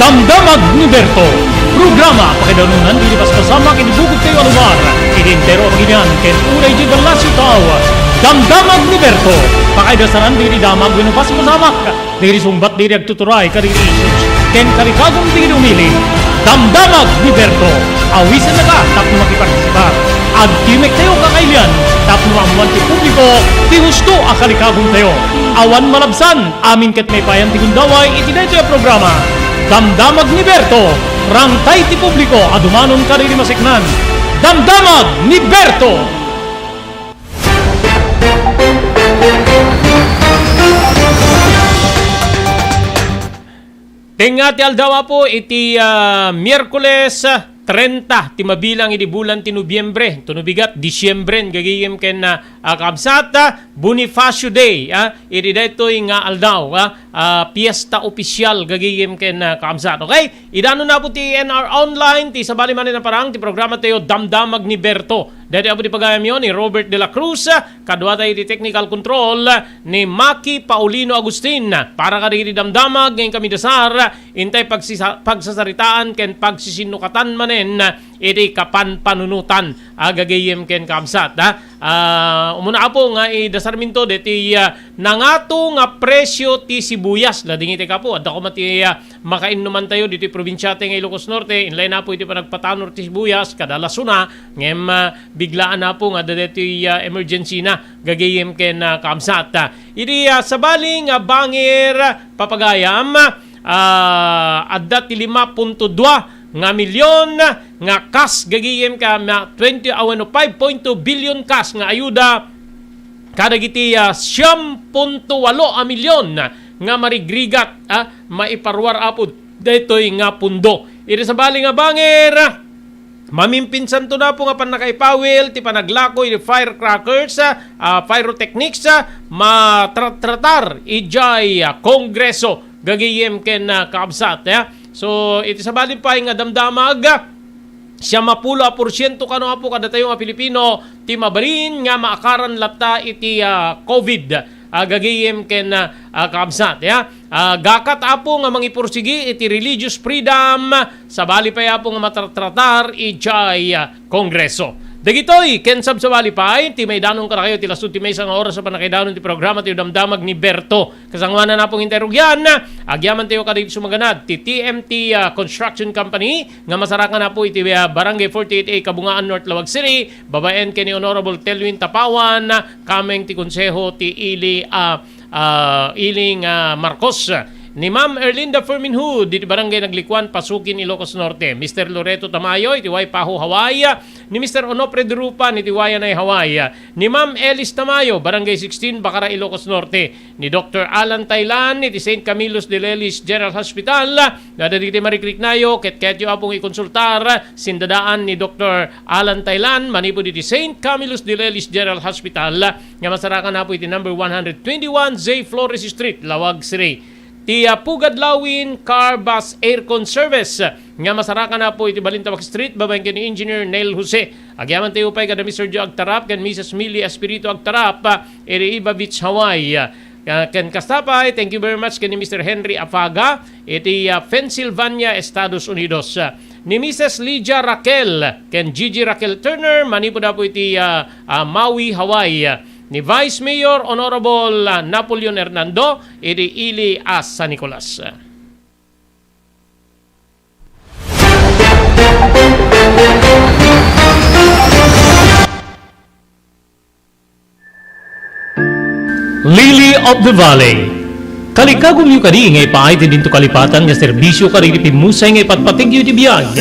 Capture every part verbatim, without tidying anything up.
Damdamag ni Berto. Programa pakaidanunan dagiti paspasamak iti bukod tayo a lugar, iti entero a pagilian ken unay idiay Ballasio tao. Damdamag ni Berto. Pakaidasanan dagiti damag wenno paspasamak dagiti sungbat dagiti agtuturay kadagiti issues ken kalikagum dagiti umili. Damdamag ni Berto. Awisenna ka tapno makipartisipar. Agtimek tayo kakailian tapno maammoan ti publiko ti husto a kalikagum tayo. Awan malabsan. Amin ket maipayan ti gundaway iti daytoy a programa. Damdamag ni Berto, rangtay ti publiko a dumanon kadagiti maseknan. Damdamag ni Berto! Tengnga ti aldaw, Apo, iti, ah, Miyerkules, trenta ti mabilang idi bulan ti Nobiembre, wenno bigat, Disiembre, gagayem ken, ah, ah, kabsat, ah, Bonifacio Day, ah, iti daytoy nga aldaw, ah, ah, piesta opisial gagayem ken, ah, kabsat. Okay? Idanonna, Apo, ti N R Online, ti sabali manen a parang, ti programa tayo, Damdamag ni Berto. Daytoy, Apo, ti pagayamyo ni Robert de la Cruz, ah, kaduatayo iti technical control ni Maki Paulino Agustin. Para kadagiti damdamag nga inkami dasar, intay pagsisa-, pagsasaritaan ken pagsisinnukatan manen iti kapanpanunotan a gagayem ken kabsat, ha? Ah, umuna, Apo, nga idasarminto deti, ah, nangato nga presio ti sibuyas. Ladingit, Apo, adda koma ti, ah, makainnumantayo ditoy probinsiatayo nga Ilocos Norte. Inlayna, Apo, iti panagpatanor ti sibuyas, kada lasona, ngem, ah, biglaan, Apo, nga adda detoy, ah, emergency na gagayem ken, ah, kabsat. Ah, idi, ah, sabali nga bangir, papagayam, ah, adda ti lima punto dua nga milyon nga kas gagayem ken, ah, twenty, ah, wenno five point two billion kas nga ayuda kadagiti, ah, siam punto walo a milyon nga marigrigat, ah, maiparuar, Apo, daytoy nga pundo. Iti sabali nga bangir, mamimpinsanto na, Apo, nga pannakaipawil ti panaglako iti firecrackers, ah, pyrotechnics, ah, matratratar idiay, ah, Kongreso gagayem ken, ah, kaabsat, eh. So, iti sabali pay nga damdamag, siam a pulo a porsiento kano, Apo, kadatayo nga Pilipino ti mabalin nga maakaran latta iti, ah, covid, ah, gagayem ken, ah, ah, kaabsat, ya. Ah, gakat, Apo, nga mangipursigi iti religious freedom, sabali pay, Apo, nga matratratar idiay, ah, Kongreso. Dagitoy ken sabsabali pay ti maidanon kadakayo ti lasud ti maysa nga oras a pannakaidanon ti programa ti Damdamag ni Berto. Kasangoanan, Apo, nga intay rugian, agyamantayo kadagiti sumaganad ti T M T, ah, Construction Company nga masarakan, Apo, iti, ah, Barangay forty-eight A, Kabungaan, North Laoag City, babaen ken ni Honorable Telwin Tapawan, kameng ti konseho ti ili, ah, ah, ili nga Marcos. Ni Ma'am Erlinda Ferminhud, iti Barangay Naglikuan, Pasukin, Ilocos Norte. Mister Loreto Tamayo, iti Waipahu, Hawaii. Ni Mister Onofre Durupan, iti Waianae, Hawaii. Ni Ma'am Elis Tamayo, Barangay sixteen, Bacara, Ilocos Norte. Ni Doktor Alan Tailan, iti Saint Camillus de Lelis General Hospital. Nga dagiti marikriknayo, ket kayatyo, Apo, nga ikonsultar, sindadaan ni Doktor Alan Tailan, manipud iti Saint Camillus de Lelis General Hospital, nga masarakan, Apo, iti number one hundred twenty-one J Flores Street, Laoag City. Ti, ah, Pugad Lawin Car Bus Aircon Service, nga masarakan, Apo, iti Balintawak Street, babaen ken ni Engineer Neil Jose. Agyamantayo pay kada Mister Joe Agtarap ken Missus Millie Espiritu Agtarap, ah, iti Iba Beach, Hawaii. Ah, ken kasta pay, thank you very much ken ni Mister Henry Afaga, iti, ah, Pennsylvania, Estados Unidos. Ah, ni Missus Lydia Raquel ken Gigi Raquel Turner, manipud, Apo, iti, ah, ah, Maui, Hawaii. Ni Vice Mayor Honorable, ah, Napoleon Hernando, iti Ili a San Nicolas. Lily of the Valley. Kalikagumyo kadi nga ipaay ti dinto kalipatan nga serbisyo kadagiti pimmusay nga ipatpategyo iti biag?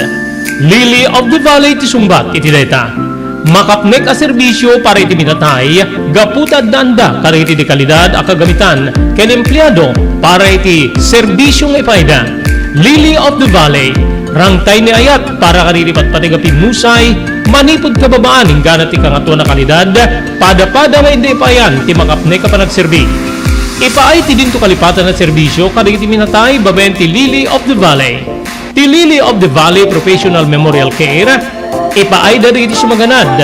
Lily of the Valley ti sungbat iti dayta. Makapnek a serbisyo para iti minatay gapu ta addaanda kadagiti de kalidad a kagamitan ken empleado para iti serbisyo nga ipaayda. Lily of the Valley, rangtay ni ayat para kadagiti patpateg a pimmusay, manipud kababaan inggana ti kangatoan a kalidad, pada-pada nga inda ipaayan ti makapnek a panagserbi. Ipaay ti dinto kalipatan a serbisyo kadagiti minatay babaen ti Lily of the Valley. Ti Lily of the Valley Professional Memorial Care, ipaayda dagiti sumaganad,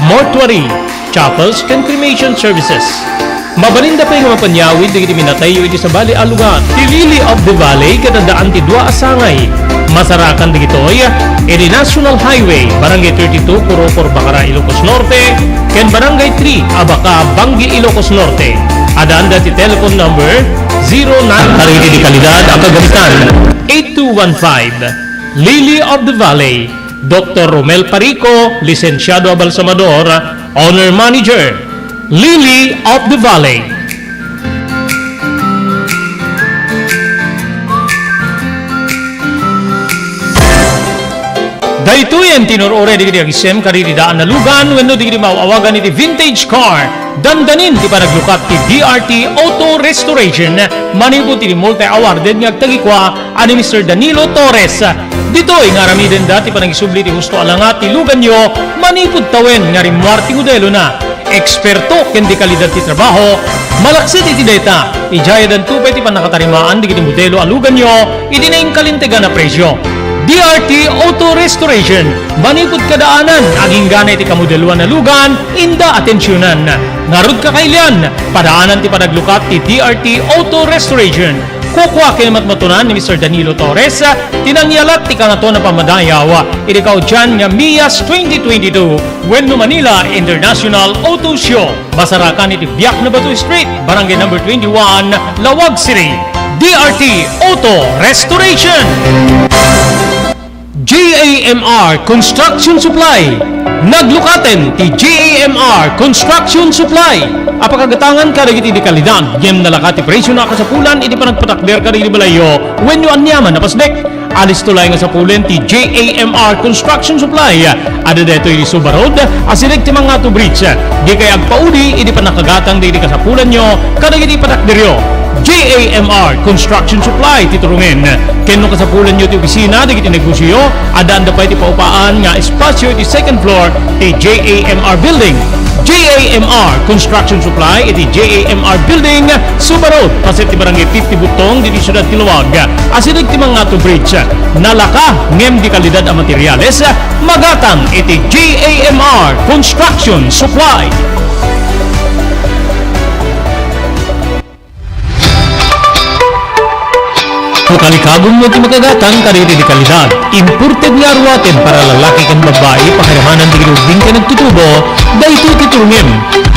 mortuary, chapels, ken cremation services. Mabalinda pay nga mapanyawid dagiti minatayyo iti sabali a lugar. Ti Lily of the Valley ket addaan ti dua a sangay. Masarakan dagitoy iti National Highway, Barangay thirty-two, Purupur, Bacara, Ilocos Norte, ken Barangay three, Abaca, Bangui, Ilocos Norte. Addaanda ti telephone number zero nine. Kariti di kalidad a kagamitan. Eight two one five. Lily of the Valley, Doktor Romel Parico, lisensiado a balsamador, owner manager. Lily of the Valley. Daytoyen ti nur-uray dagiti agisem kadagiti daan a lugan wenno dagiti maaw-awagan iti vintage car. Dandanin ti panaglukat ti D R T Auto Restoration manipud iti multi-awarded nga agtagikua a ni Mister Danilo Torres. Ditoy nga aramidenda ti panangisubli ti husto a langa ti luganyo manipud tawen nga rimmuar ti modelona. Eksperto ken di kalidad ti trabaho, malaksid iti dayta, idiay addanto pay ti pannakatarimaan dagiti modelo a luganyo iti nainkalintegan a presio. D R T Auto Restoration, manipud kadaanan, agingga iti kamodeloan a lugan, inda atensionan. Ngarud, kakailian, padaanan ti panaglukat ti D R T Auto Restoration. Kukua ken matmatunan ni Mister Danilo Torres ti nangyalat ti Kangatoan a Pammadayaw iti kaudian nga MIAS twenty twenty-two wenno Manila International Auto Show. Masarakan iti Biak na Bato Street, Barangay Number twenty-one, Laoag City. D R T Auto Restoration. J A M R Construction Supply. Naglukaten ti J A M R Construction Supply a pakagatangan kadagiti di kalidad ngem nalaka ti presio a kasapulan iti panagpatakder kadagiti balayyo wenno aniaman a pasnek. Alisto laeng nga sapulen ti J A M R Construction Supply. Adda daytoy iti Suba Road, asideg ti Mangato Bridge. Dikay agpaudi iti pannakagatang dagiti kasapulanyo kadagiti patakderyo. J A M R Construction Supply ti turongen. Ken no kasapulanyo ti opisina dagiti negosioyo, addaanda pay ti paupaan nga espasio iti second floor ti J A M R Building. J A M R Construction Supply iti J A M R Building, Suba Road, paset ti Barangay fifty Butong, ditoy siudad ti Laoag. Asideg ti Mangato Bridge. Nalaka ngem di kalidad a materiales, magatang iti J A M R Construction Supply. No kalikagumyo ti makagatang kadagiti di kalidad, imported nga aruaten para lalaki ken babbai, pakiramanan dagiti ubbing ken nagtutubo, daytoy ti turongem,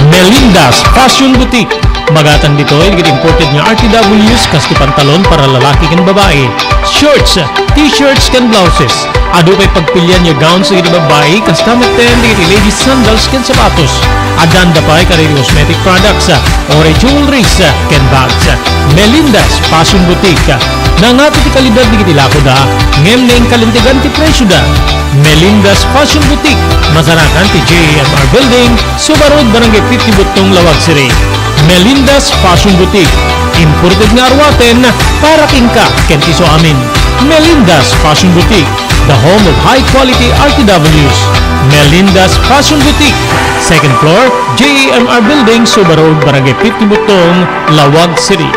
Melinda's Fashion Boutique. Magatang ditoy dagiti imported nga R T Ws, kas ti pantalon para lalaki ken babbai, shorts, t-shirts ken blouses. Adu pay pagpilian nga gowns dagiti babbai, kasta metten dagiti ladies sandals ken sapatos. Addaanda pay kadagiti cosmetic products, uray jewelries, ken bags. Melinda's Fashion Boutique. Nangato ti kalidad dagiti lakoda, ngem nainkalintegan ti presioda. Melinda's Fashion Boutique. Masarakan ti J A M R Building, Suba Road, Barangay fifty Butong, Laoag City. Melinda's Fashion Boutique. Imported nga aruaten para kenka ken ti isuamin. Melinda's Fashion Boutique, the home of high quality R T Ws. Melinda's Fashion Boutique, second floor, J A M R Building, Suba Road, Barangay fifty Butong, Laoag City.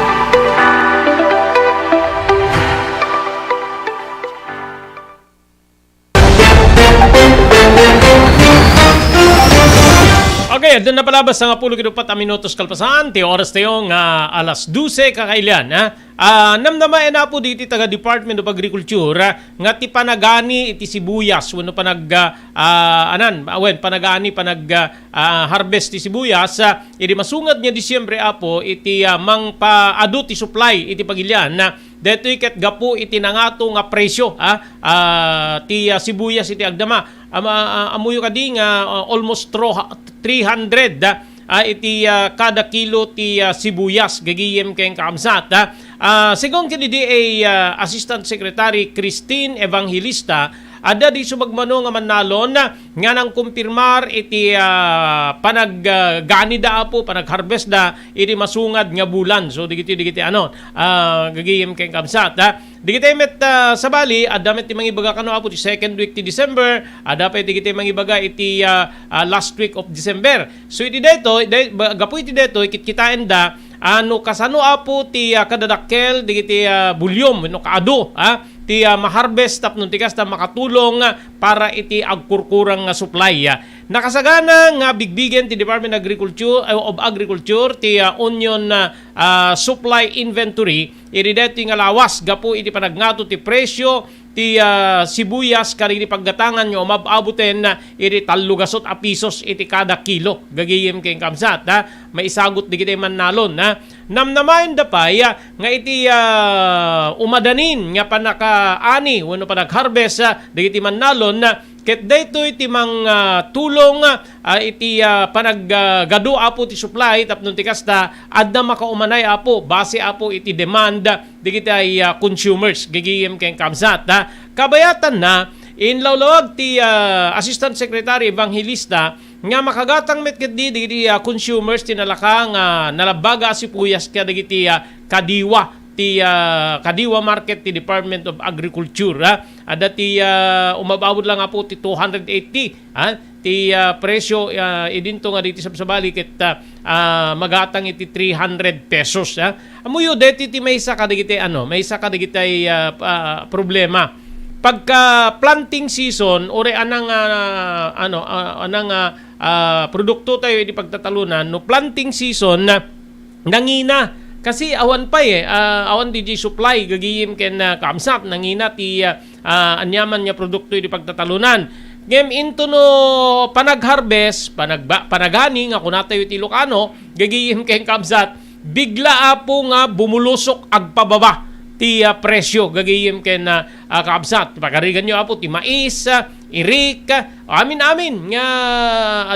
Okay, adda napalabas nga pulo ket upat a minutos kalpasan ti oras tayo nga alas dose, kakailian, ha? Ah, namnamaen, Apo, diti taga Department of Agriculture, ah, nga ti panagani iti sibuyas wenno panag, ah, ah, anan, ah, wen, panagani, panag, ah, ah, harvest ti sibuyas, ah, idi masungad nga Disyembre, Apo, iti, ah, mangpaadu ti supply iti pagilian, ah, daytoy ket gapu iti nangato nga presyo, ah, ah, ti, ah, sibuyas iti agdama. Am-, ah, ah, ammoyo kadi nga, ah, almost tro-, three hundred, ah, ah, iti, ah, kada kilo ti, ah, sibuyas, gagayem ken kakabsat, ah. Ah, segun ken idi ay, ah, Assistant Secretary Christine Evangelista, adda di sumagmamano nga mannalon nga nangkumpirmar iti, ah, panag, ah, ganida, Apo, panagharvestda iti masungad nga bulan. So, dagiti, dagiti, ano, ah, gagayem ken kakabsat, ah. Dagiti met, ah, sabali, adda met ti mangibaga kano, Apo, ti second week ti December, adda pay dagiti mangibaga iti, ah, ah, last week of December. So, iti daytoy, day-, ba-, gapu iti daytoy, kitkitaenda, ah, no kasano, Apo, ti, ah, kadadakkel dagiti, ah, volume, no kaadu, ah, ti, ah, maharvest tapno ti kasta makatulong, ah, para iti agkurkurang nga supply, ah. Nakasagana nga bigbigen ti Department Agriculture, eh, of Agriculture ti, ah, onion, ah, ah, supply inventory idi daytoy nga lawas gapu iti panagngato ti presyo ti, ah, sibuyas kadagiti paggatangan nga umab-abuten, ah, iti tallo gasut a pisos iti kada kilo. Gagayem ken kabsat, ha? Maisagut digiti mannalon, ha? Namnamaen da pay, ah, nga iti, ah, umadanin nga panakaani wenno panag-harvest, ah, dagiti mannalon, ah, ket daytoy ti mang, ah, tulong, ah, iti, ah, panag, ah, gadu, Apo, ti supply tapno ti kasta, adda makaumanay, Apo, base, Apo, iti demand, ah, dagiti, ah, consumers, gagayem ken kabsat, ah. Kabayatanna, inlawlawag ti, ah, Assistant Secretary Evangelista nga makagatang met ketdi dagiti, ah, consumers ti nalaka nga nalabbaga a sibuyas kadagiti, ah, kadiwa ti, ah, kadiwa market ti Department of Agriculture, ah. Adda ti, ah, umababod lang, Apo, ti two hundred eighty, ah, ti, ah, presyo, ah, idinto nga diti sabsabali ket, ah, ah, magatang iti three hundred pesos, ah. Ammoyo, deti ti maysa kadagiti, ano, maysa kadagiti, ah, ah, problema. Pagka planting season, uray anang, ah, ano, ah, anang, ah, ah, produkto tayo idi pagtatalunan, no planting season, nangina. Kasi awan pay, eh, ah, awan diay supply, gagayem ken, ah, kabsat, nangina ti, ah, ah, aniaman nga produkto idi pagtatalunan. Ngem into no panag-harvest, panagba-, panagani nga kunatayo ti Ilocano, gagayem ken kabsat, bigla, Apo, nga bumulusok agpababa ti, ah, presyo, gagayem ken, ah, ah, kabsat. Pagariganyo, Apo, ti mais, ah, irik, ah, amin-amin nga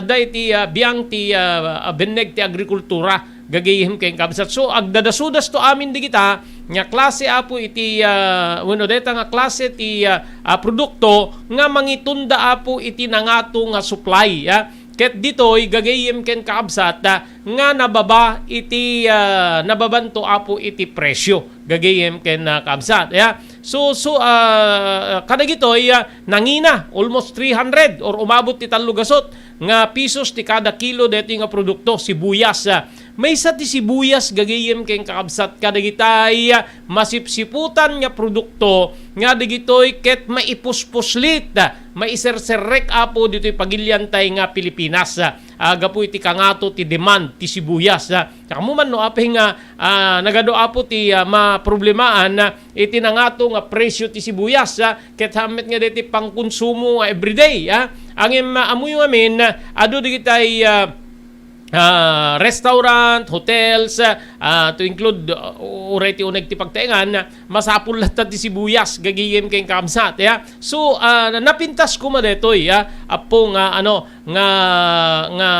adda iti, ah, biang ti, ah, ah, benneg ti agrikultura, gagayem ken kabsat. So, agdadasudasto amin dagita nga klase, Apo, iti, ah, wenno dayta nga klase ti, ah, ah, produkto nga mangitunda, Apo, iti nangato nga supply, ah. Ket ditoy, gagayem ken kabsat, ah, nga nababa iti, ah, nababanto, Apo, iti presyo, gagayem ken, ah, kabsat, ya. So, so, ah, kadagitoy, ah, nangina, almost three hundred or umabot ti tallo gasut nga pisos ti kada kilo daytoy nga produkto, sibuyas, ah. Maysa ti sibuyas, gagayem ken kakabsat, kadagitay, ah, masipsiputan nga produkto nga dagitoy ket maipuspuslit, ah, maiserserrek, Apo, ditoy pagiliantay nga Pilipinas, ah, ah, gapu iti kangato ti demand ti sibuyas, ah. Kamu man no apay nga, ah, nagadu, Apo, ti, ah, maproblemaan, ah, iti nangato nga presyo ti sibuyas, ah, ket hammet nga daytoy pangkonsumo nga everyday, ah. Ngem, ah, ammoyo ngamin, ah, adu dagitay, ah, ah, restaurant, hotels, ah, to include, ah, uray ti uneg ti pagtaengan, masapul latta ti sibuyas, gagayem ken kabsat, ya. So, ah, napintas koma daytoy, ya, Apo, nga, ano, nga, nga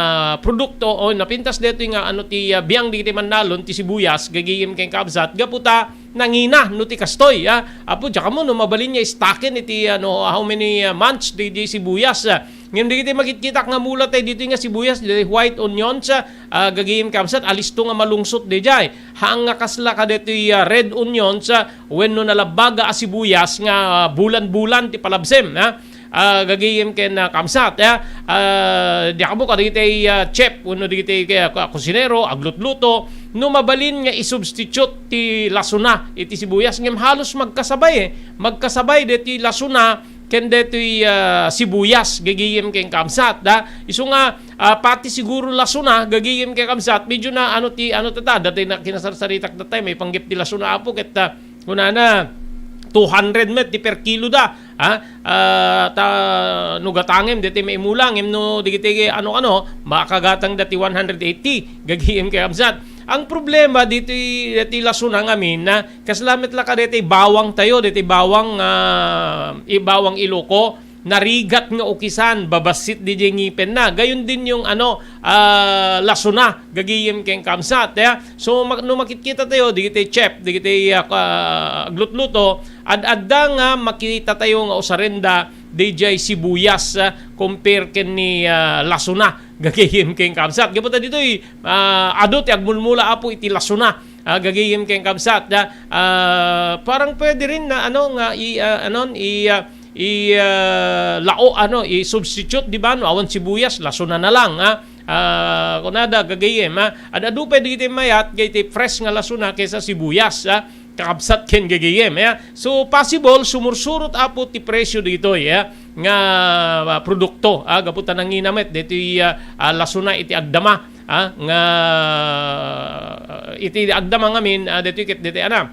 produkto, o napintas daytoy nga, ano, ti, ah, biang dagiti mannalon ti sibuyas, gagayem ken kabsat, gapu ta nangina no ti kastoy, ya. Apo, diak ammo no mabalin nga istaken iti, ano, how many, ah, months di, di sibuyas, ah. Ngem dagiti makitkitak nga mula tay ditoy nga sibuyas, ditoy white onions, ah, gagayem kabsat, alisto nga malungsot daydiay. Haan nga kasla kadaytoy, ah, red onions, ah, wenno nalabbaga a sibuyas nga, ah, bulan-bulan ti palabsem, ha? Ah, gagayem ken, ah, kabsat, ha? Ah, diak ammo kadagiti, ah, chef wenno dagiti, ah, kusinero, aglutluto, no mabalin nga isubstitute ti lasona iti sibuyas, ngem halos magkasabay, eh. Magkasabay deti lasona ken detoy, ah, sibuyas, gagayem ken kabsat, da. Isu nga, ah, pati siguro lasona, gagayem ken kabsat, medyo na, ano ti, ano tata, dati na kinasarsaritak datay, maipanggep ti lasona, Apo, ket, ah, kunana, two hundred met ti per kilo da, ha? Ah, ta, no gatangem, deti maimula, ngem no, digiti, ano, ano, makagatang dati one hundred eighty, gagayem ken kabsat. Ang problema diti, deti lasona ngamin, na, kasla met la kadaytoy bawang tayo, daytoy bawang, ah, i-, bawang Iloko, narigat nga ukisan, babassit diay ngipenna. Gayon din yung, ano, ah, lasona, gagayem ken kabsat, ya. So, mak-, no makitkita tayo, digiti chef, digiti, ah, ka-, aglutluto, ad-adda nga makita tayo nga usarenda, diay sibuyas, ah, compare ken ni, ah, lasona, gagayem ken kabsat. Gapu ta ditoy, ah, adu ti agmulmula, Apo, iti lasona. Ah, gagayem ken kabsat, da, ah, parang pwede rin na, ano, nga i-, ah, anon, i-, ah, i-, ah, lao, ano, i-substitute, di ba, no? Awan sibuyas, lasona na lang, ha? Ah, kunada, gagayem, ha? Ad-adu pay dagiti mayat, dagiti fresh nga lasona kaysa sibuyas, ha? kakabsat ken gagayem, ya. So, possible, sumursurot, Apo, ti presyo ditoy, ya, nga, ah, produkto, ah, gapu ta nangina met ditoy, ah, ah, lasona iti agdama, ah, nga, ah, iti agdama ngamin, ah, ditoy ket ditoy, ana,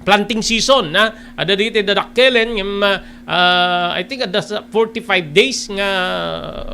planting season, ah, adda ditoy dadakkelen, ngem, ah, ah, I think adda sa forty-five days nga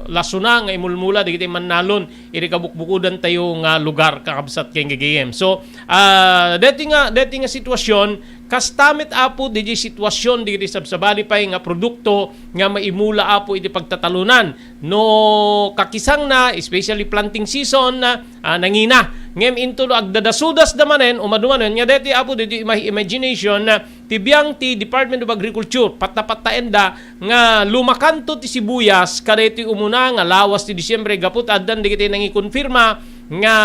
lasona nga imulmula dagiti mannalon iti kabukbukodantayo nga lugar, kakabsat ken gagayem. So, ah, deti nga, deti nga sitwasyon, kasta met, Apo, didi sitwasyon didi sabsabali pay nga produkto nga maimula, Apo, iti pagtatalonan. No kakisangna, especially planting season, ah, nangina. Ngem intulo agdadasudasda manen, umadumanen, nga deti, Apo, didi ima-, imagination, ah, ti biang ti Department of Agriculture, patta-pattaenda nga lumakanto ti sibuyas kadaytoy umuna nga lawas ti Disiembre gapu ta addan dagiti nangikonfirma nga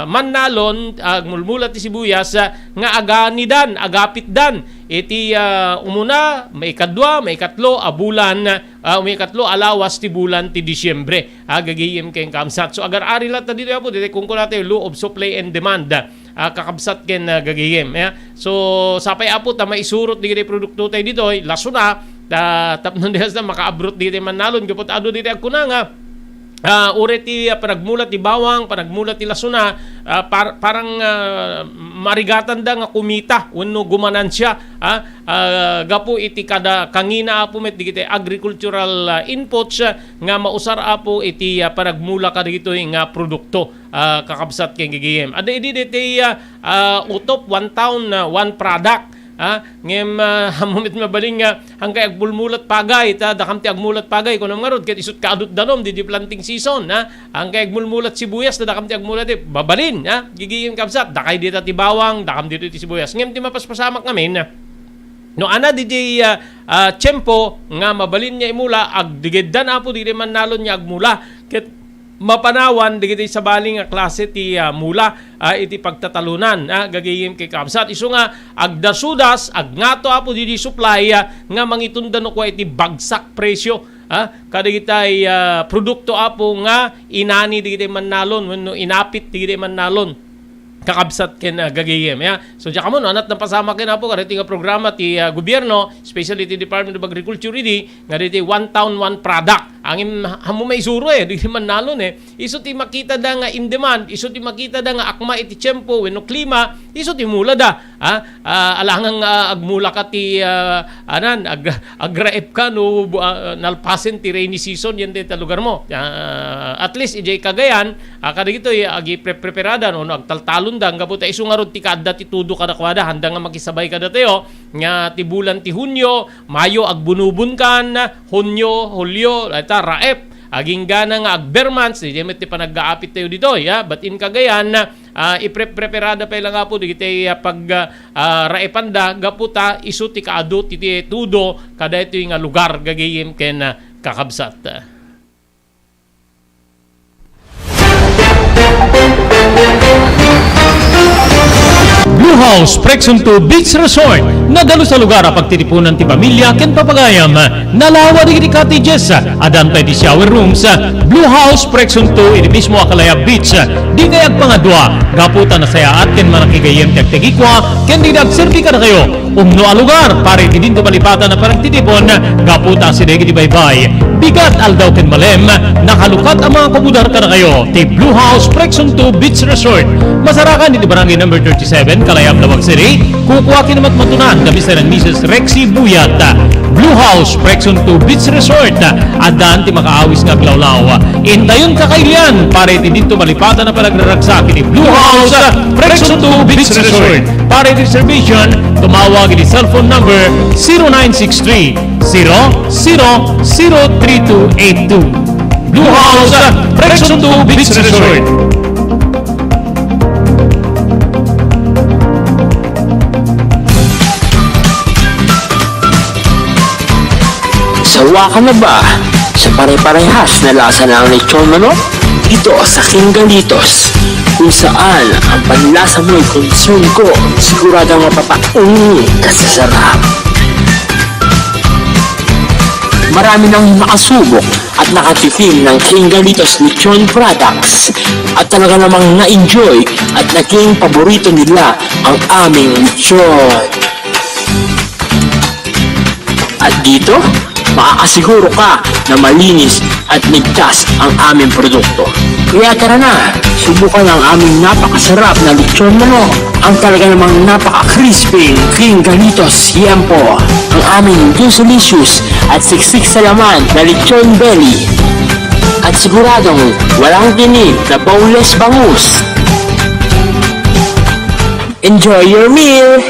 mannalon, agmulmula ti sibuyas, ah, nga aganidan, agapitdan iti, ah, umuna, maikadua, maikatlo a bulan, ah, maikatlo a lawas ti bulan ti Disiembre. Ah, gagayem ken kakabsat. So, agar-ari latta ditoy, Apo, ditoy kunkunatayo, law of supply and demand. Ah, kakabsat ken, ah, gagayem, ya. So, sapay, Apo, ta maisurot dagiti produktotayo ditoy, lasona, ta tapno diasta makaabrot dagiti mannalon, gapu ta adu dagiti agkuna nga, ah, uray ti, ah, panagmula ti bawang, panagmula ti lasona, ah, par-, parang, ah, marigatanda nga kumita wenno gumanansia, ah, ah, gapu iti kada kangina, Apo, met dagiti agricultural, ah, inputs, ah, nga mausar, Apo, iti, ah, panagmula kadagitoy nga produkto, ah, kakabsat ken gagayem. Adda idi ditoy, ah, ah, utop, one town, ah, one product. Ah, ngem, ah, ammom met mabalin nga, hankay agmulmulat pagay, ta dakam ti agmulat pagay, kunam ngarud, ket isut kaadut danum, didi planting season, ha? Hankay agmulmulat sibuyas, ta dakam ti agmulat, eh, mabalin, ha? Gagayem kabsat, dakay dita ti bawang, dakam dito ti sibuyas. Ngem ti mapaspasamak ngamin, no, ana, didi, ah, ah, tiempo nga mabalin nga imula, agdegeddan, Apo, didi mannalon nga agmula. Ket mapanawan dagiti sabali nga klase ti, ah, mula, ah, iti pagtatalonan, ah, gagayem ken kakabsat. Isu nga agdasudas, agngato, Apo, didi supply, ah, nga mangitunda no kua iti bagsak presyo, ah, kadagitay, ah, produkto, Apo, nga inani dagiti mannalon wenno inapit dagiti mannalon. Kakabsat ken, ah, gagayem, ya. So, diak ammo no anat napasamak ken, Apo, kadagiti nga programa ti, ah, gobierno, especially ti Department of Agriculture idi, nga diti one town, one product. Ngem, ammom maisuro, eh, didi mannalon, eh. Isu ti makitada nga in demand, isu ti makitada nga akma iti tiempo wenno klima, isu ti mulada. Ah, ah, alangan nga agmulaka ti, ah, anan, ag-, agraep ka no bu-, ah, nalpasen ti rainy season yan dita lugarmo. Ah, at least, idiay Cagayan, ah, kadagitoy, agipre-, preparada, no, no, agtaltalonda, anggapo ta isu ngarud ti kaadda ti tudo kadakuada, handa nga makisabay kadatayo, nga ti bulan ti Hunio, Mayo, agbunubon kan, Hunio, Hulio, ita, raep, aginggana nga ag-bare months, diay met ti panaggaapit tayo ditoy, ya. But in Cagayan, ah, ipre-, preparada pay lang, Apo, dagiti, ah, pag, ah, ah, raepanda, gapu ta isu ti kaadu ti, ti tudo kadaytoy nga lugar, gagayem ken, ah, kakabsat. Blue House Prexon two Beach Resort. Nadalus a lugar a pagtitipunan ti pamilya ken papagayam. Nalawa dagiti cottages. Addan pay ti shower rooms. Blue House Prexon two iti mismo a Kalayab Beach. Dikay agpangadua. Gapu ta nasayaat ken manakigayyem ti agtegikua ken dida agserbi kadakayo. Umno a lugar para iti dinto malipatan a panagtitipon, gapu ta asideg iti baybay, bigat, aldaw ken malem, nakalukat a mga kabudar kadakayo ti Blue House Prexon two Beach Resort. Masarakan iti Barangay Number thirty-seven, Kalayab, Laoag City. Kukua ken matmatunan da Mister and Missus Rexy Buyat. Blue House Prexon two Beach Resort. Addan ti makaawis nga aglawlaw. Intayon kakailian para iti dinto malipatan a panagraragsak iti Blue House Prexon two Beach Resort. Para iti reservation, tumawag iti cellphone number zero nine six three, zero zero zero three two eight two. Blue House, Prexon two Beach Resort. Sawa ka na ba sa pare-parehas na lasa ng lechon manok? Dito sa King Galitos, kung saan ang panlasa mo'y concern ko, siguradong mapapaungi ka sa sarap. Marami nang nakasubok at Nakatikim ng King Galitos Lechon Products at talaga namang na-enjoy at naging paborito nila ang aming lechon. At dito, makakasiguro ka na malinis at ligtas ang aming produkto. Kaya tara na, subukan ang aming napakasarap na lechon manok, ang talaga namang napaka-crispy King Galitos Tiempo, ang aming delicious at siksik sa laman na lechon belly. At siguradong walang tinik na boneless bangus. Enjoy your meal!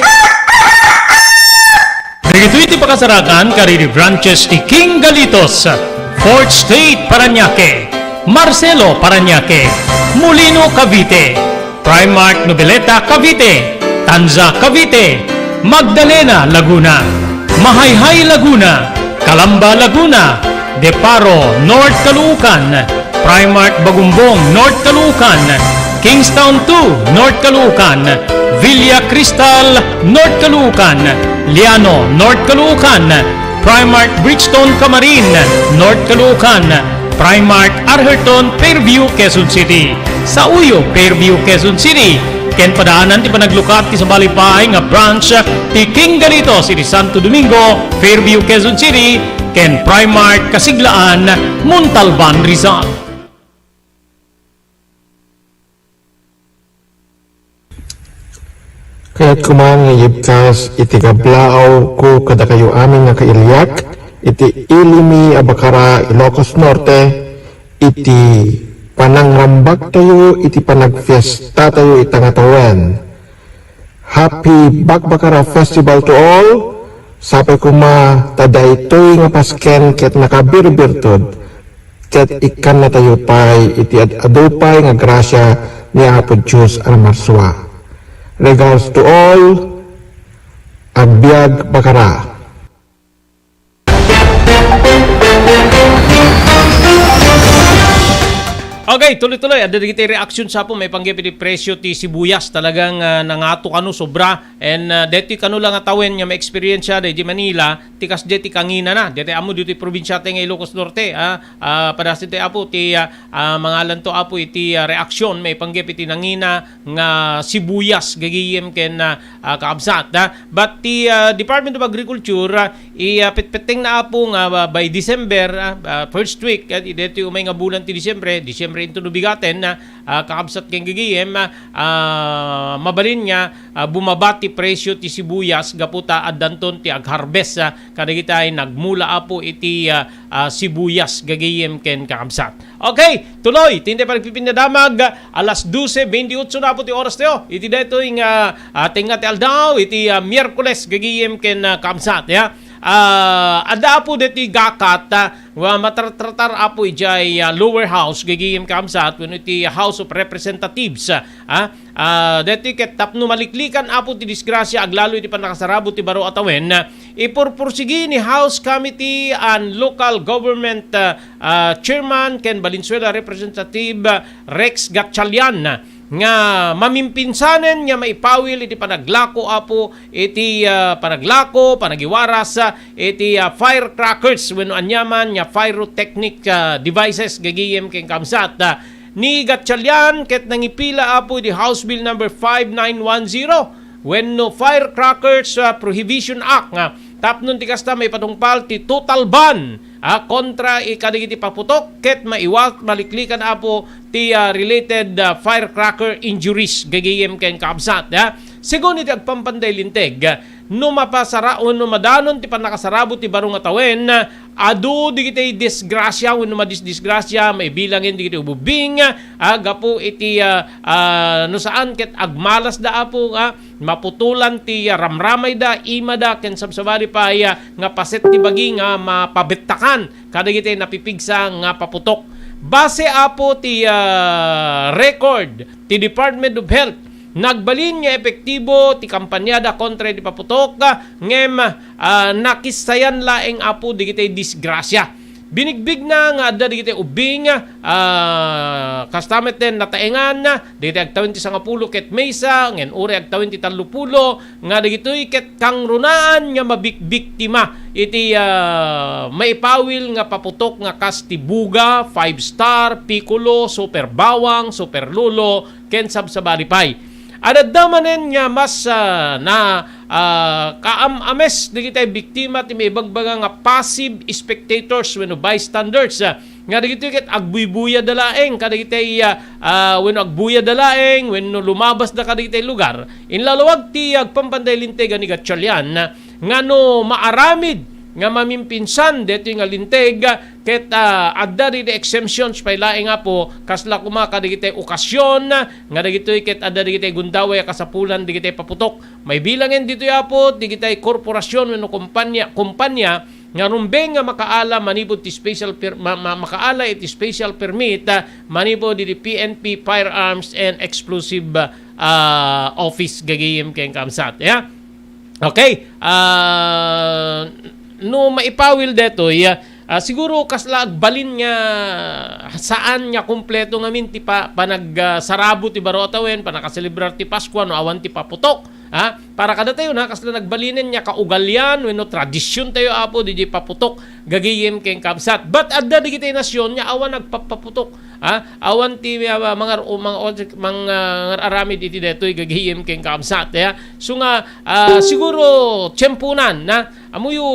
Dagitoy ti pakasarakan kadagiti branches ti King Galitos, Fourth Street, Parañaque, Marcelo, Parañaque, Molino, Cavite, Primark Noveleta, Cavite, Tanza, Cavite, Magdalena, Laguna, Mahayhay, Laguna, Calamba, Laguna, De Paro, North Caloocan, Primark Bagumbong, North Caloocan, Kingstown two, North Caloocan, Villa Cristal, North Caloocan, Liano, North Caloocan, Primark Bridgestone, Camarin, North Caloocan, Primark Arherton, Fairview, Quezon City. Sa Uyo, Fairview, Quezon City. Ken padaanan ti panaglukat ti sabali pay nga branch ti King Galitos iti Santo Domingo, Fairview, Quezon City, ken Primark Kasiglaan, Montalban, Rizal. Kayat koma nga ibkas iti kablaaw ko kadakayo amin nga kailiak iti Ilimi a Bakara, Ilocos Norte, iti panangrambaktayo iti panagfiestatayo ita nga tawen. Happy Bakbakara Festival to all! Sapay koma ta daytoy nga pasken ket nakabirbirtud ket ikkannatayo pay iti ad-adu pay nga grasia ni Apo Dios a namarsua. Regards to all, agbiag Bakara. Okay, tuloy-tuloy. Adda dagiti reaction sa po, maipanggep iti presyo ti sibuyas. Talagang, ah, nangato kano sobra. And, ah, deti kano lang nga tawen nga ma-experience daydi Manila, ti kas deti kanginana. Deti amo deti probinsia ti nga Ilocos Norte, ah, ah, padasdeti apo ti, ah, ah, mangalanto apo iti, ah, reaction, maipanggep iti nangina nga sibuyas gagayem ken, ah, ah, kaabsat, ah. But the, ah, Department of Agriculture, ah, i, ah, petpettengna apo nga, ah, by December, ah, ah, first week, ah, deti umay nga bulan ti Disyembre, Disyembre into no bigaten, ah, ah, kaabsat ken gagayem, ah, ah, mabalin nga, ah, bumaba ti presyo ti sibuyas gapu ta addanton ti agharvest, ah, kadagiti nagmula apo iti, ah, ah, sibuyas gagayem ken kaabsat. Okay, tuloy, ti panagpipinnadamag, alas dose bentiocho na po ti oras tayo. Iti daytoy nga, ah, tengnga ti aldaw, iti, ah, Miyerkules, gagayem ken, ah, kaabsat, ya. Ah, adda apo deti gakat, ah, wa matartratar apo ijay, ah, lower house, gagayem kaabsat, wenno iti House of Representatives, ah, ah, deti ket tapno maliklikan apo ti disgrasya, aglalo iti pannakasarabo ti baro a tawen, ah, ipurpursigi ni House Committee on Local Government, ah, ah, Chairman ken Valenzuela Representative, ah, Rex Gatchalian, ah, nga mamimpinsanen nga maipawil iti panaglako apo iti, ah, panaglako, panagiwaras, ah, iti, ah, firecrackers wenno aniaman nga pyrotechnic, ah, devices gagayem ken kaabsat. Ah, ni Gatchalian ket nangipila apo iti House Bill number five nine one zero wenno Firecrackers, ah, Prohibition Act nga tapnon ti kasta maipatungpal ti total ban, ah, kontra i kadagiti paputok ket maiwat maliklikan apo ti, ah, related, ah, firecracker injuries gagayem ken kaabsat, ah. Segun iti agpampanday linteg, ah, no mapasara wenno madanon ti pannakasarabo ti baro nga tawen, ah, adu digiti disgrasya wenno madisdisgrasya maibilangen digiti ububbing, ah, gapu iti, ah, ah, no saan ket agmalasda apo, ah, maputolan ti, ah, ramramayda, imada, ken sabsabali pay, ah, nga paset ti bagi nga mapabettakan kadagiti napipigsa nga paputok. Base apo ti, ah, record ti Department of Health, nagbalin nga epektibo ti kampanyada kontra iti paputok, ah, ngem, ah, nakissayan laeng apo digiti disgrasya. Binigbigna nga adda dagiti ubbing, ah, kasta met den nataengan, dagiti agtawen ti sangapulo ket maysa, ngem uray agtawen ti tallopulo, nga dagitoy ket kangrunaan nga mabikbiktima iti, ah, maipawil nga paputok nga kas ti Buga, Five Star, Piccolo, Super Bawang, Super Lolo, ken sabsabali pay. Adda manen nga mas, ah, na, ah, kaam-ames dagiti biktima ti maibagbaga nga passive spectators wenno bystanders, ah, nga dagitoy ket agbuybuya da laeng kadagiti, ah, ah, wenno agbuya da laeng wenno lumabas da kadagiti lugar. Inlalawag ti agpampanday linteg a ni Gatchalian, ah, nga no maaramid nga mamimpinsan detoy nga linteg, ket, ah, adda dagiti exemptions pay laeng, Apo, kasla koma kadagiti okasyon nga dagitoy ket adda dagiti gundaway a kasapulan dagiti paputok. Maibilangen ditoy, Apo, dagiti korporasyon wenno kompanya, kompanya nga rumbeng nga makaala manipud ti special per-, ma-, ma-, makaala iti special permit, ah, manipud iti P N P Firearms and Explosive, ah, Office, gagayem ken kaabsat. Ya? Okay. Ah, no maipawil detoy, ah, siguro kasla agbalin nga saan nga kompleto ngamin ti pa-, panag-, ah, sarabo ti baro a tawen, panakaselebrar ti Paskua, no awan ti paputok. Ha? Para kadatayo na, kasla nagbalinen nga kaugalian wenno tradisyon tayo, Apo, didiay paputok, gagayem ken kaabsat. But adda dagiti nasyon nga awan nagpapaputok. Ha? Awan ti, ah, mangar-, o, mang-, o, mang-, ah, aramid iti detoy, gagayem ken kaabsat. Ya? So nga, ah, siguro, tiyempunan, na, amoyo,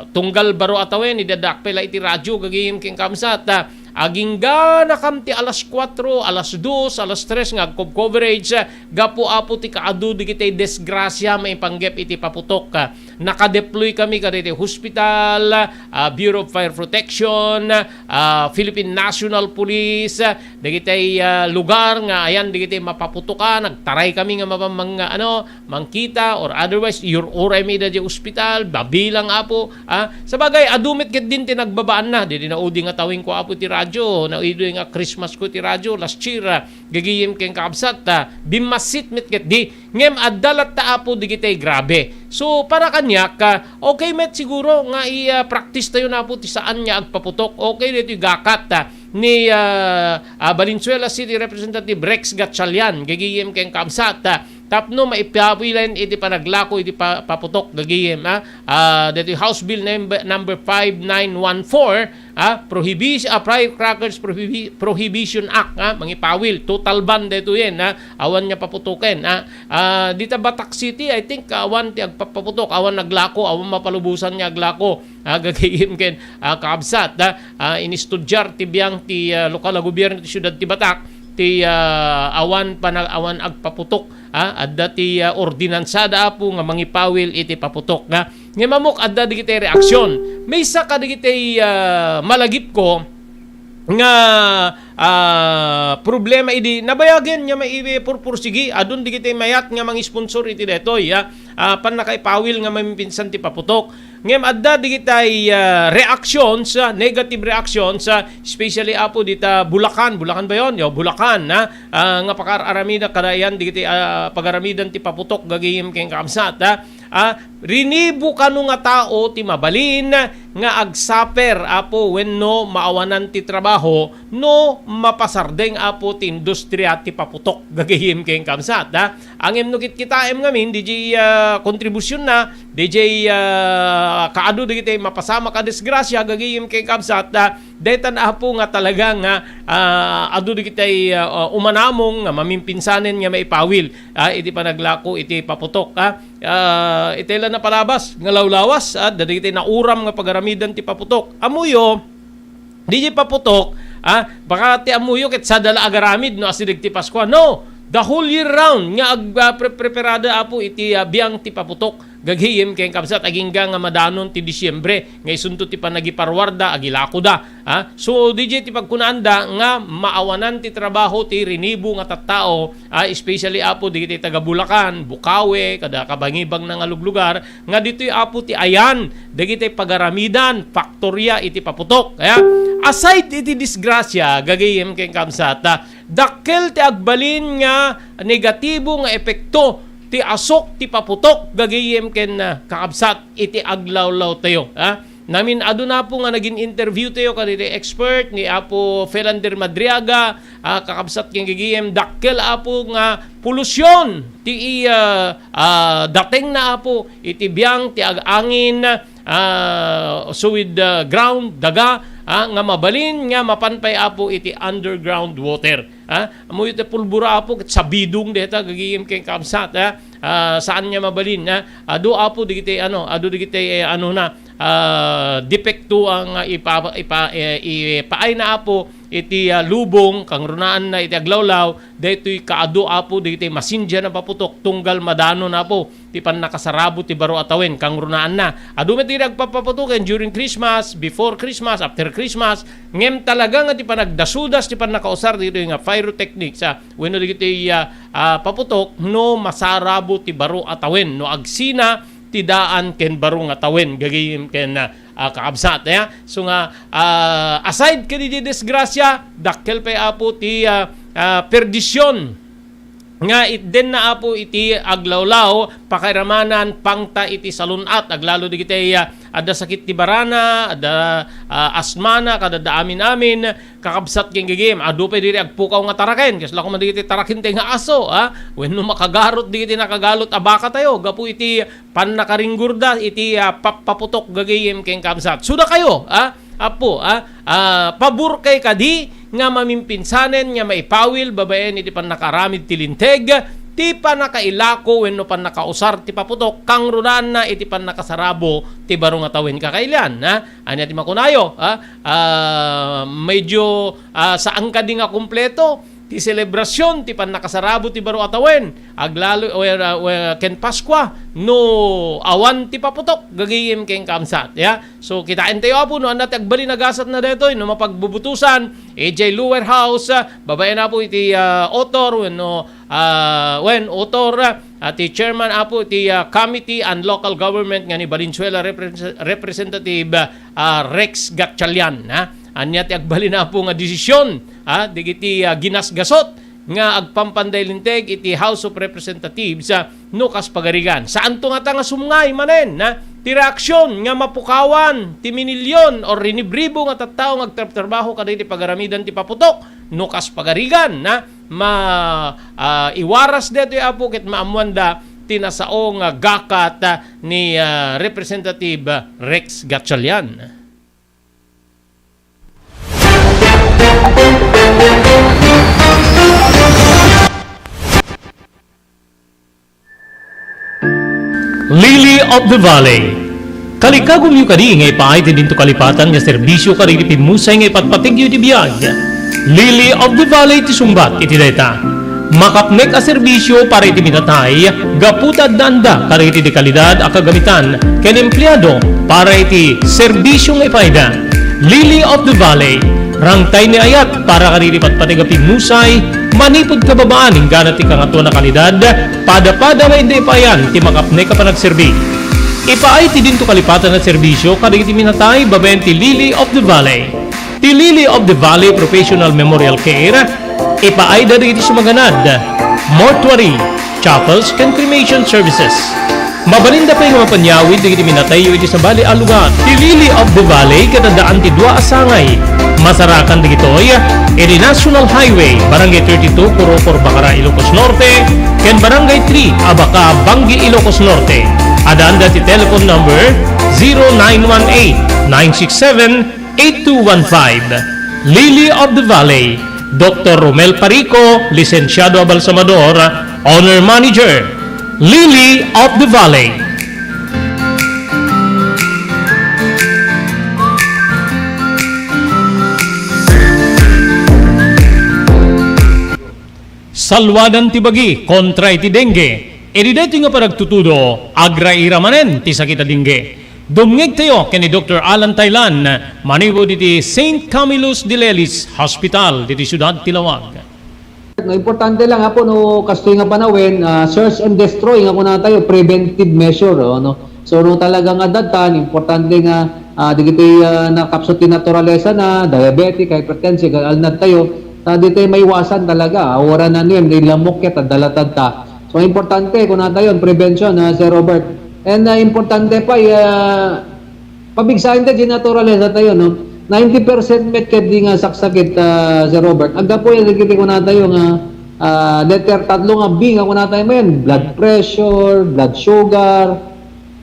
tunggal baro a tawen, idadakpela iti radyo, gagayem ken kaabsat. Ah, agingganakam ti alas kuatro, alas dos, alas tres nga agcob-coverage, ah, gapu, Apo, ti kaadu dagiti disgrasya maipanggep iti paputok. Ah, nakadeploy kami kadagiti hospital, ah, Bureau of Fire Protection, ah, Philippine National Police, ah, dagiti, ah, lugar nga ayan dagiti mapaputokan, nagtaray kami nga mapamang-, ano, mangkita or otherwise, iyur-uray mi ida diay ospital, mabilang, Apo, ah. Sabagay, adu met ket din ti nagbabaanna. Didi naudi nga tawingko, Apo, ti radyo, naudi nga Chrismasko ti radyo last year, ah, gagayem ken kaabsat, ah, bimmassit met ket di. Ngem adda latta, Apo, dagiti grabe. So, para kaniak, ah, okay met siguro nga i-, ah, practice tayo na, Apo, ti saan nga agpaputok. Okay ditoy gakat, ah, ni, ah, ah, Valenzuela City Representative Rex Gatchalian, gagayem ken kaabsat, ah, tapno maipawilen iti panaglako iti pa-, paputok, gagayem, ah, ah, ditoy House Bill number, number five nine one four, ah, prohibi-, ah, Firecrackers Prohibi-, Prohibition Act, ah, mangipawil, total ban ditoyen, ah, awan nga paputoken, ah, ah, dita Batac City, I think, ah, awan ti agpapaputok, awan naglako, awan mapalubosan nga aglako, ah, gagayem ken, ah, kaabsat, ah, ah, inistudiar ti biang ti, ah, lokal a gobierno ti siudad ti Batac, ti, ah, awan pana-, awan agpaputok, ah, adda ti, ah, ordinansada, Apo, nga mangipawil iti paputok, ah. Ngem ammok adda dagiti reaksyon. Maysa kadagiti, ah, malagipko nga, ah, problema idi nabayagen nga maipurpursigi, adun dagiti mayat nga mangisponsor iti detoy, ah, ah, pannakaipawil nga mamimpinsan ti paputok. Ngem adda dagiti, ah, reactions, ah, negative reactions, ah, especially, Apo, dita Bulacan. Bulacan ba yon? Yo, Bulacan, ah, ah, nga pakar-aramida kadayan dagiti, ah, pagaramidan ti paputok, gagayem ken kaabsat, ah. Ah, rinibo kano nga tao ti mabalin nga agsaper, Apo, wenno maawanan ti trabaho no mapasardeng, Apo, ti industriya ti paputok, gagayem ken kaabsat, ah. Ngem no kitkitaem ngamin, didiay, ah, kontribusyonna, didiay, ah, kaadu dagiti mapasamak a disgrasya, gagayem ken kaabsat, ah, daytan, Apo, nga talaga nga, ah, adu dagiti, ah, umanamong nga mamimpinsanen nga maipawil, ah, iti panaglako iti paputok, ah. Ah, itay la napalabas nga lawlawas, ah, dagiti nauram nga pagaramidan ti paputok. Ammoyo, didiay paputok, ah, baka ti ammoyo ket sada la agaramid no asideg ti Paskua. No, the whole year round nga ag-, ah, pre-, preparada, Apo, iti, ah, biang ti paputok. Gagayem ken kaabsat, agingga nga madanon ti Disiembre nga isunto ti panagiparwarda, agilakoda. Ah, so, didiay ti pagkunaanda nga maawanan ti trabaho ti rinibo nga tattao, ah, especially, Apo, dagiti taga Bulacan, Bukawi, kada kabangibangna nga luglugar, nga ditoy, Apo, ti ayan dagiti pagaramidan, faktorya iti paputok. Kaya, aside iti disgrasya, gagayem ken kaabsat, ah, dakkel ti agbalin nga negatibo nga epekto ti asuk ti paputok, gagayem ken, ah, kaabsat, iti aglawlawtayo, ah. Namin-adu na, Apo, nga nagin-interview tayo kadagiti expert ni Apo Philander Madriaga, ah, kakabsat ken gagayem, dakkel, Apo, nga polusyon ti, ah, ah, datengna, Apo, iti biang ti ag-, angin, ah, so with, ah, ground, daga, ah, nga mabalin nga mapan pay, Apo, iti underground water. Ah, ammoyo ti pulbura, Apo, ket sabidong deta gagayem ken kabsat, ah. Ah, saan nga mabalin, ah. Adu, Apo, dagiti, ano, adu dagiti, eh, ano na, ah, depekto nga ipa-, ipa-, eh, ipaayna, Apo, iti, ah, lubong, kangrunaanna iti aglawlaw, daytoy kaadu, Apo, dagiti masindian a paputok tunggal madanon, Apo, ti pannakasarabo ti baro a tawen, kangrunaanna. Adu met dagiti agpapaputoken during Christmas, before Christmas, after Christmas, ngem talaga nga ti panagdasudas ti pannakausar ditoy nga pyrotechnics, ah, wenno dagiti, ah, ah, paputok no masarabo ti baro a tawen, no agsina ti daan ken baro nga tawen, gagayem ken, ah, ah, kakabsat, ya. So nga, ah, aside kadagiti disgrasya, dakkel pay, Apo, ti, ah, ah, perdision nga itdenna, Apo, iti aglawlaw, pakairamanan, pangta iti salun-at, aglalo dagiti, ah, adda sakit ti barana, adda, ah, asmana, kadadda amin-amin, kakabsat ken gagayem. Adu pay diri agpukaw nga taraken, kasla koma dagiti taraken tayo nga aso, ah, wenno makagarot dagiti nakagalot a baka tayo, gapu iti pannakaringgurda iti, ah, pappaputok, gagayem ken kabsat. So dakayo, ah, Apo, ah, ah, pabor kay kadi nga mamimpinsanen nga maipawil babaen iti pannakaaramid ti linteg, ti pannakailako wenno pannakausar ti paputok, kangrunaanna iti pannakasarabo ti baro nga tawen, kakailian, ah? Ania ti makunayo, ah? Ah, medyo, ah, saan kadi nga kumpleto ti selebrasion ti pannakasarabo ti baro a tawen, aglalo, wen, ah, wen, ken Paskua, no awan ti paputok, gagayem ken kabsat, ya. So, kitaentayo, Apo, no ania ti agbalin a gasatna daytoy, no mapagbubutosan, idiay lower house, ah, babaen, Apo, iti, ah, author, wenno, ah, wen, author, ah, ti chairman, Apo, iti, ah, Committee on Local Government nga ni Valenzuela Repres-, Representative, ah, Rex Gatchalian, ha? Ania ti agbalin, Apo, nga desisyon, ha, dagiti, ah, ginasgasot nga agpampanday linteg iti House of Representatives, ah, no kas pagarigan. Saanto ngata nga sumngay manen, ha, ti reaksion nga mapukawan ti minilyon o rinibribo nga tattao nga agtrabtrabaho kadagiti pagaramidan ti paputok no kas pagarigan, ha, ma-, ah, iwaras daytoy, Apo, ket maammoanda ti nasao nga gakat, ah, ni, ah, Representative Rex Gatchalian. Lily of the Valley. Kalikagumyo kadi nga ipaay ti dinto kalipatan nga serbisio kadagiti pimmusay nga ipatpategyo iti biag? Lily of the Valley ti sungbat iti dayta. Makapnek a serbisio para iti minatay gapu ta addaanda kadagiti de kalidad a kagamitan ken empleado para iti serbisio nga ipaayda. Lily of the Valley, rangtay ni ayat para kadagiti patpateg a pimmusay, manipud kababaan inggana ti Kangatoan a Kalidad, padapada nga inda ipaayan ti makapnek a panagserbi. Ipaay ti dinto kalipatan a serbisio kadagiti minatay babaen ti Lily of the Valley. Ti Lily of the Valley Professional Memorial Care, ipaayda dagiti sumaganad, mortuary, chapels, ken cremation services. Mabalinda pay nga mapanyawid dagiti minatayyo iti sabali a lugar. Ti Lily of the Valley ket addaan ti dua a sangay. Masarakan dagitoy iti National Highway, Barangay thirty-two, Corocor, Bacara, Ilocos Norte, ken Barangay three, Abaca, Bangui, Ilocos Norte. Addaanda ti telephone number zero nine one eight, nine six seven, eight two one five. Lily of the Valley, Doktor Romel Parico, Lisensiado a Balsamador, Owner Manager, Lily of the Valley. Salwadan ti bagi kontra iti dengue. Idi daytoy nga panagtutudo, agraira manen ti sakit a dengue. Dumngegtayo ken ni Doktor Alan Taylan manipud iti Saint Camillus de Lelis Hospital diti siudad ti Laoag. No, importante lang, Apo, no, kastoy nga panawen, ah, search and destroy nga kunatayo, preventive measure, oh, no? So, no, talaga nga datan, importante nga, ah, dagiti, ah, nakapsut ti naturalesa na, diabetic, hypertensive, alnad tayo, ta di tayo maiwasan talaga, ah, wara na nuem, di lamok ket, ah, dalatad ta. So, importante, kunatayo, prevention, ah, Sir Robert. And, ah, importante pa, ah, Pabigsaen ta, di naturalesa tayo, no? Ninety percent met ket di nga saksakit, ah, Sir Robert. Aggapu yan, dagiti kunatayo nga, ah, letter tatlo nga B nga kunatayo mayan, blood pressure, blood sugar,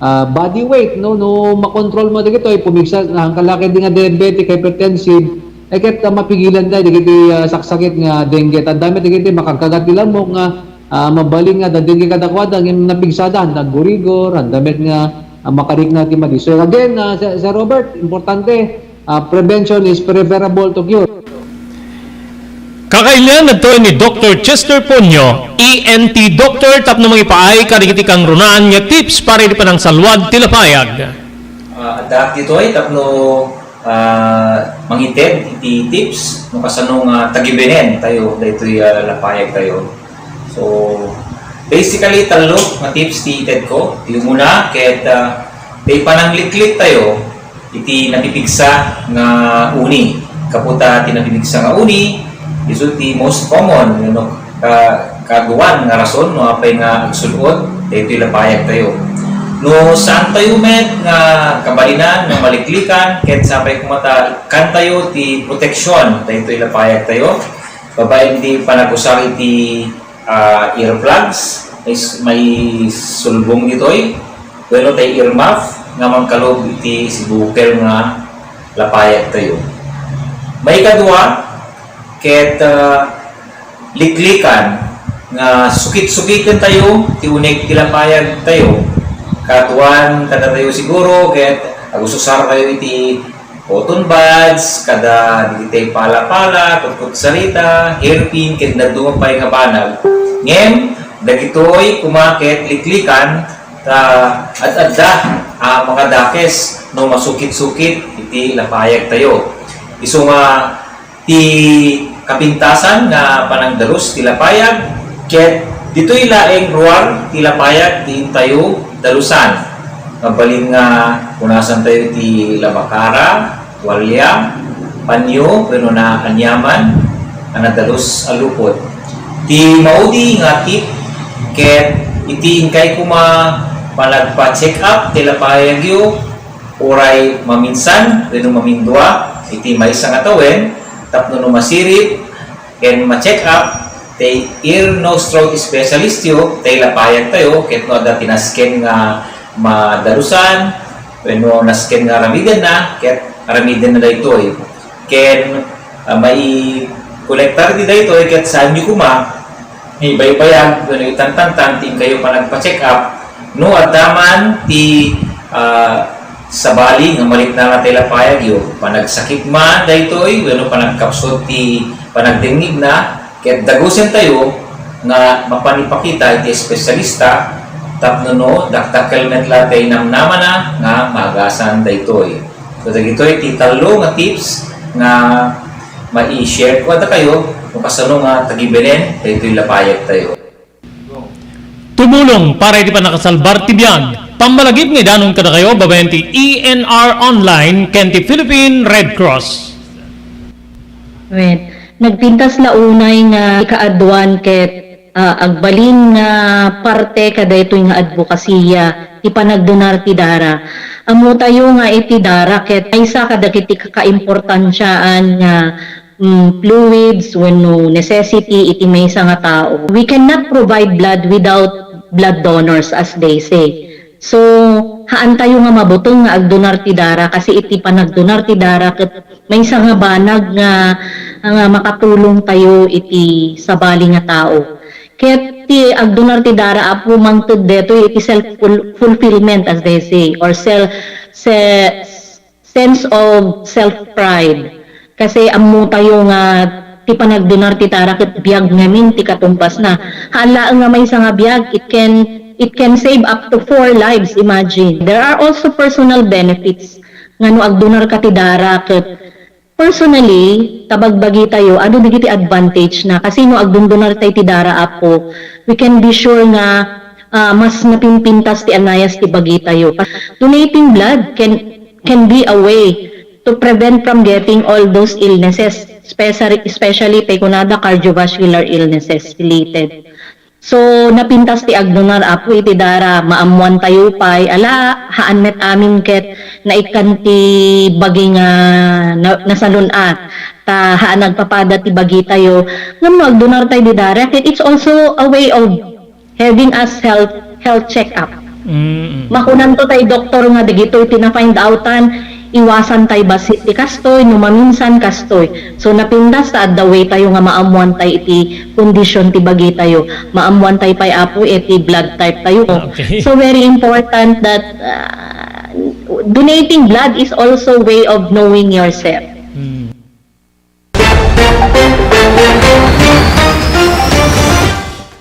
ah, body weight, no? No makontrol mo dagitoy, pumigsa, ang kalaki di nga diabetic, hypertensive, ay ket, ah, mapigilan tayo dagiti, ah, saksakit nga dengue. Tanda met dagiti makagkagat ti lamok nga, ah, mabalin nga adda dengue kadakuada, ngem napigsada, handa aggurigor, handa met nga, ah, makarikna ti madi. So again, ah, Sir, Sir Robert, importante, ah, prevention is preferable to cure. Kakailian daytoy ni Doktor Chester Ponyo, E N T doctor, tapno mangipaay kadagiti kangrunaan nga tips para iti panangsalwad ti lapayag. Ah, adda ditoy tapno, ah, mangited iti tips no kasano nga tagibenen tayo daytoy, ah, lapayag tayo. So, basically, tallo nga tips ti ited ko. Ti umuna, ket, ah, ti panangliklik tayo iti napipigsa nga uni. Kaputa ti napipigsa nga uni, isu ti most common, you know, ka-, kaduan nga rason no apay nga agsul-ot daytoy lapayag tayo. No saan tayo met nga kabalinan nga maliklikan, ket sapay koma ta ikkan tayo ti proteksyon daytoy lapayag tayo. Babaen ti panagusar iti ah, earplugs, is may sulbong ditoy. Wenno tay earmuff nga mangkalub iti sibukel nga lapayag tayo. Maikadua, ket, ah, liklikan nga sukit-sukiten tayo ti unig ti lapayag tayo. Kaduan kada tayo siguro, ket agususar tayo iti cotton buds, kada dagiti pala-pala, kutkutsarita, hairpin, ken dadduma pay nga banag. Ngem, dagitoy koma ket liklikan ta ad-adda a makadakes no masukit-sukit iti lapayag tayo. Isu nga ti kapintasan nga panangdalus ti lapayag, ket ditoy laeng ruar ti lapayag ti intayo dalusan. Mabalin nga punasan tayo ti labakara, tualya, panyo, wenno naaniaman a nadalus a lupot. Ti maudi nga tip ket iti inkay koma panagpa-check up ti lapayagyo, uray maminsan wenno mamindua iti maysa nga tawen tapno no masirib ken ma-check up ti ear, nose, throat specialist yo, ti lapayag tayo, ket no adda ti nasken nga madalusan wenno nasken nga aramidenna, ket aramidenna daytoy. Ken, ah, maikolektar ti daytoy ket saanyo koma nga ibaybayag wenno itangtangtang ti inkayo panagpa-check up no adda man ti, ah, sabali nga mariknana ti lapayagyo, panagsakit man daytoy wenno panagkapsut ti panagdengngegna, ket dagusentayo nga mapan ipakita iti espesyalista tapno no dakdakkel met la ti namnamana nga maagasan daytoy. So, dagitoy ti tallo nga tips nga mai-share ko kadakayo no kasano nga tagibenen daytoy lapayag tayo. Tumulong para iti pannakasalbar ti biag. Pammalagip nga idanon kadakayo babaen ti E N R Online ken ti Philippine Red Cross. Wen, nagpintas la unay nga ikaaduan ket, ah, agbalin nga parte kadaytoy nga adbokasiya ti panagdonar ti dara. Ammotayo nga iti dara ket maysa kadagiti kakaimportansiaan nga, mm, fluids wenno necessity iti maysa nga tao. We cannot provide blood without blood donors, as they say. So, haantayo nga mabuteng nga agdonar ti dara, kasi iti panagdonar ti dara ket maysa nga banag nga, nga makatulong tayo iti sabali nga tao. Ket ti agdonar ti dara, Apo, mangted detoy iti self ful-, fulfillment, as they say, or self, se-, sense of self-pride. Kasi ammotayo nga ti panagdonar ti dara ket biag ngamin ti katumbasna. Haan laeng nga maysa nga biag, it can, it can save up to four lives, imagine. There are also personal benefits nga no agdonar ka ti dara ket personally, ta bagbagi tayo, adu dagiti advantage na. Kasi no agdundunar tayo ti dara, Apo, we can be sure nga, ah, mas napimpintas ti anayas ti bagi tayo. Donating blood can, can be a way to prevent from getting all those illnesses, especially, especially tayo kunada cardiovascular illnesses related. So, napintas ti agdunar, Apo, iti dara, maammoantayo pay, ala, haan met amin ket naikkan ti bagi nga na-, nasalun-at, ta haan agpapada ti bagitayo. Ngem no agdunartay di dara, ket it's also a way of having us health, health check-up. Mm. Makunanto tay doktor nga dagitoy ti na-find outan, iwasan tay bassit ti kastoy, no maminsan kastoy. So, napintas ta adda way tayo nga maammuan tay iti kondisyon ti bagi tayo. Maammuan tay pay, Apo, iti blood type tayo. Okay. So, very important that, uh, donating blood is also way of knowing yourself. Mm.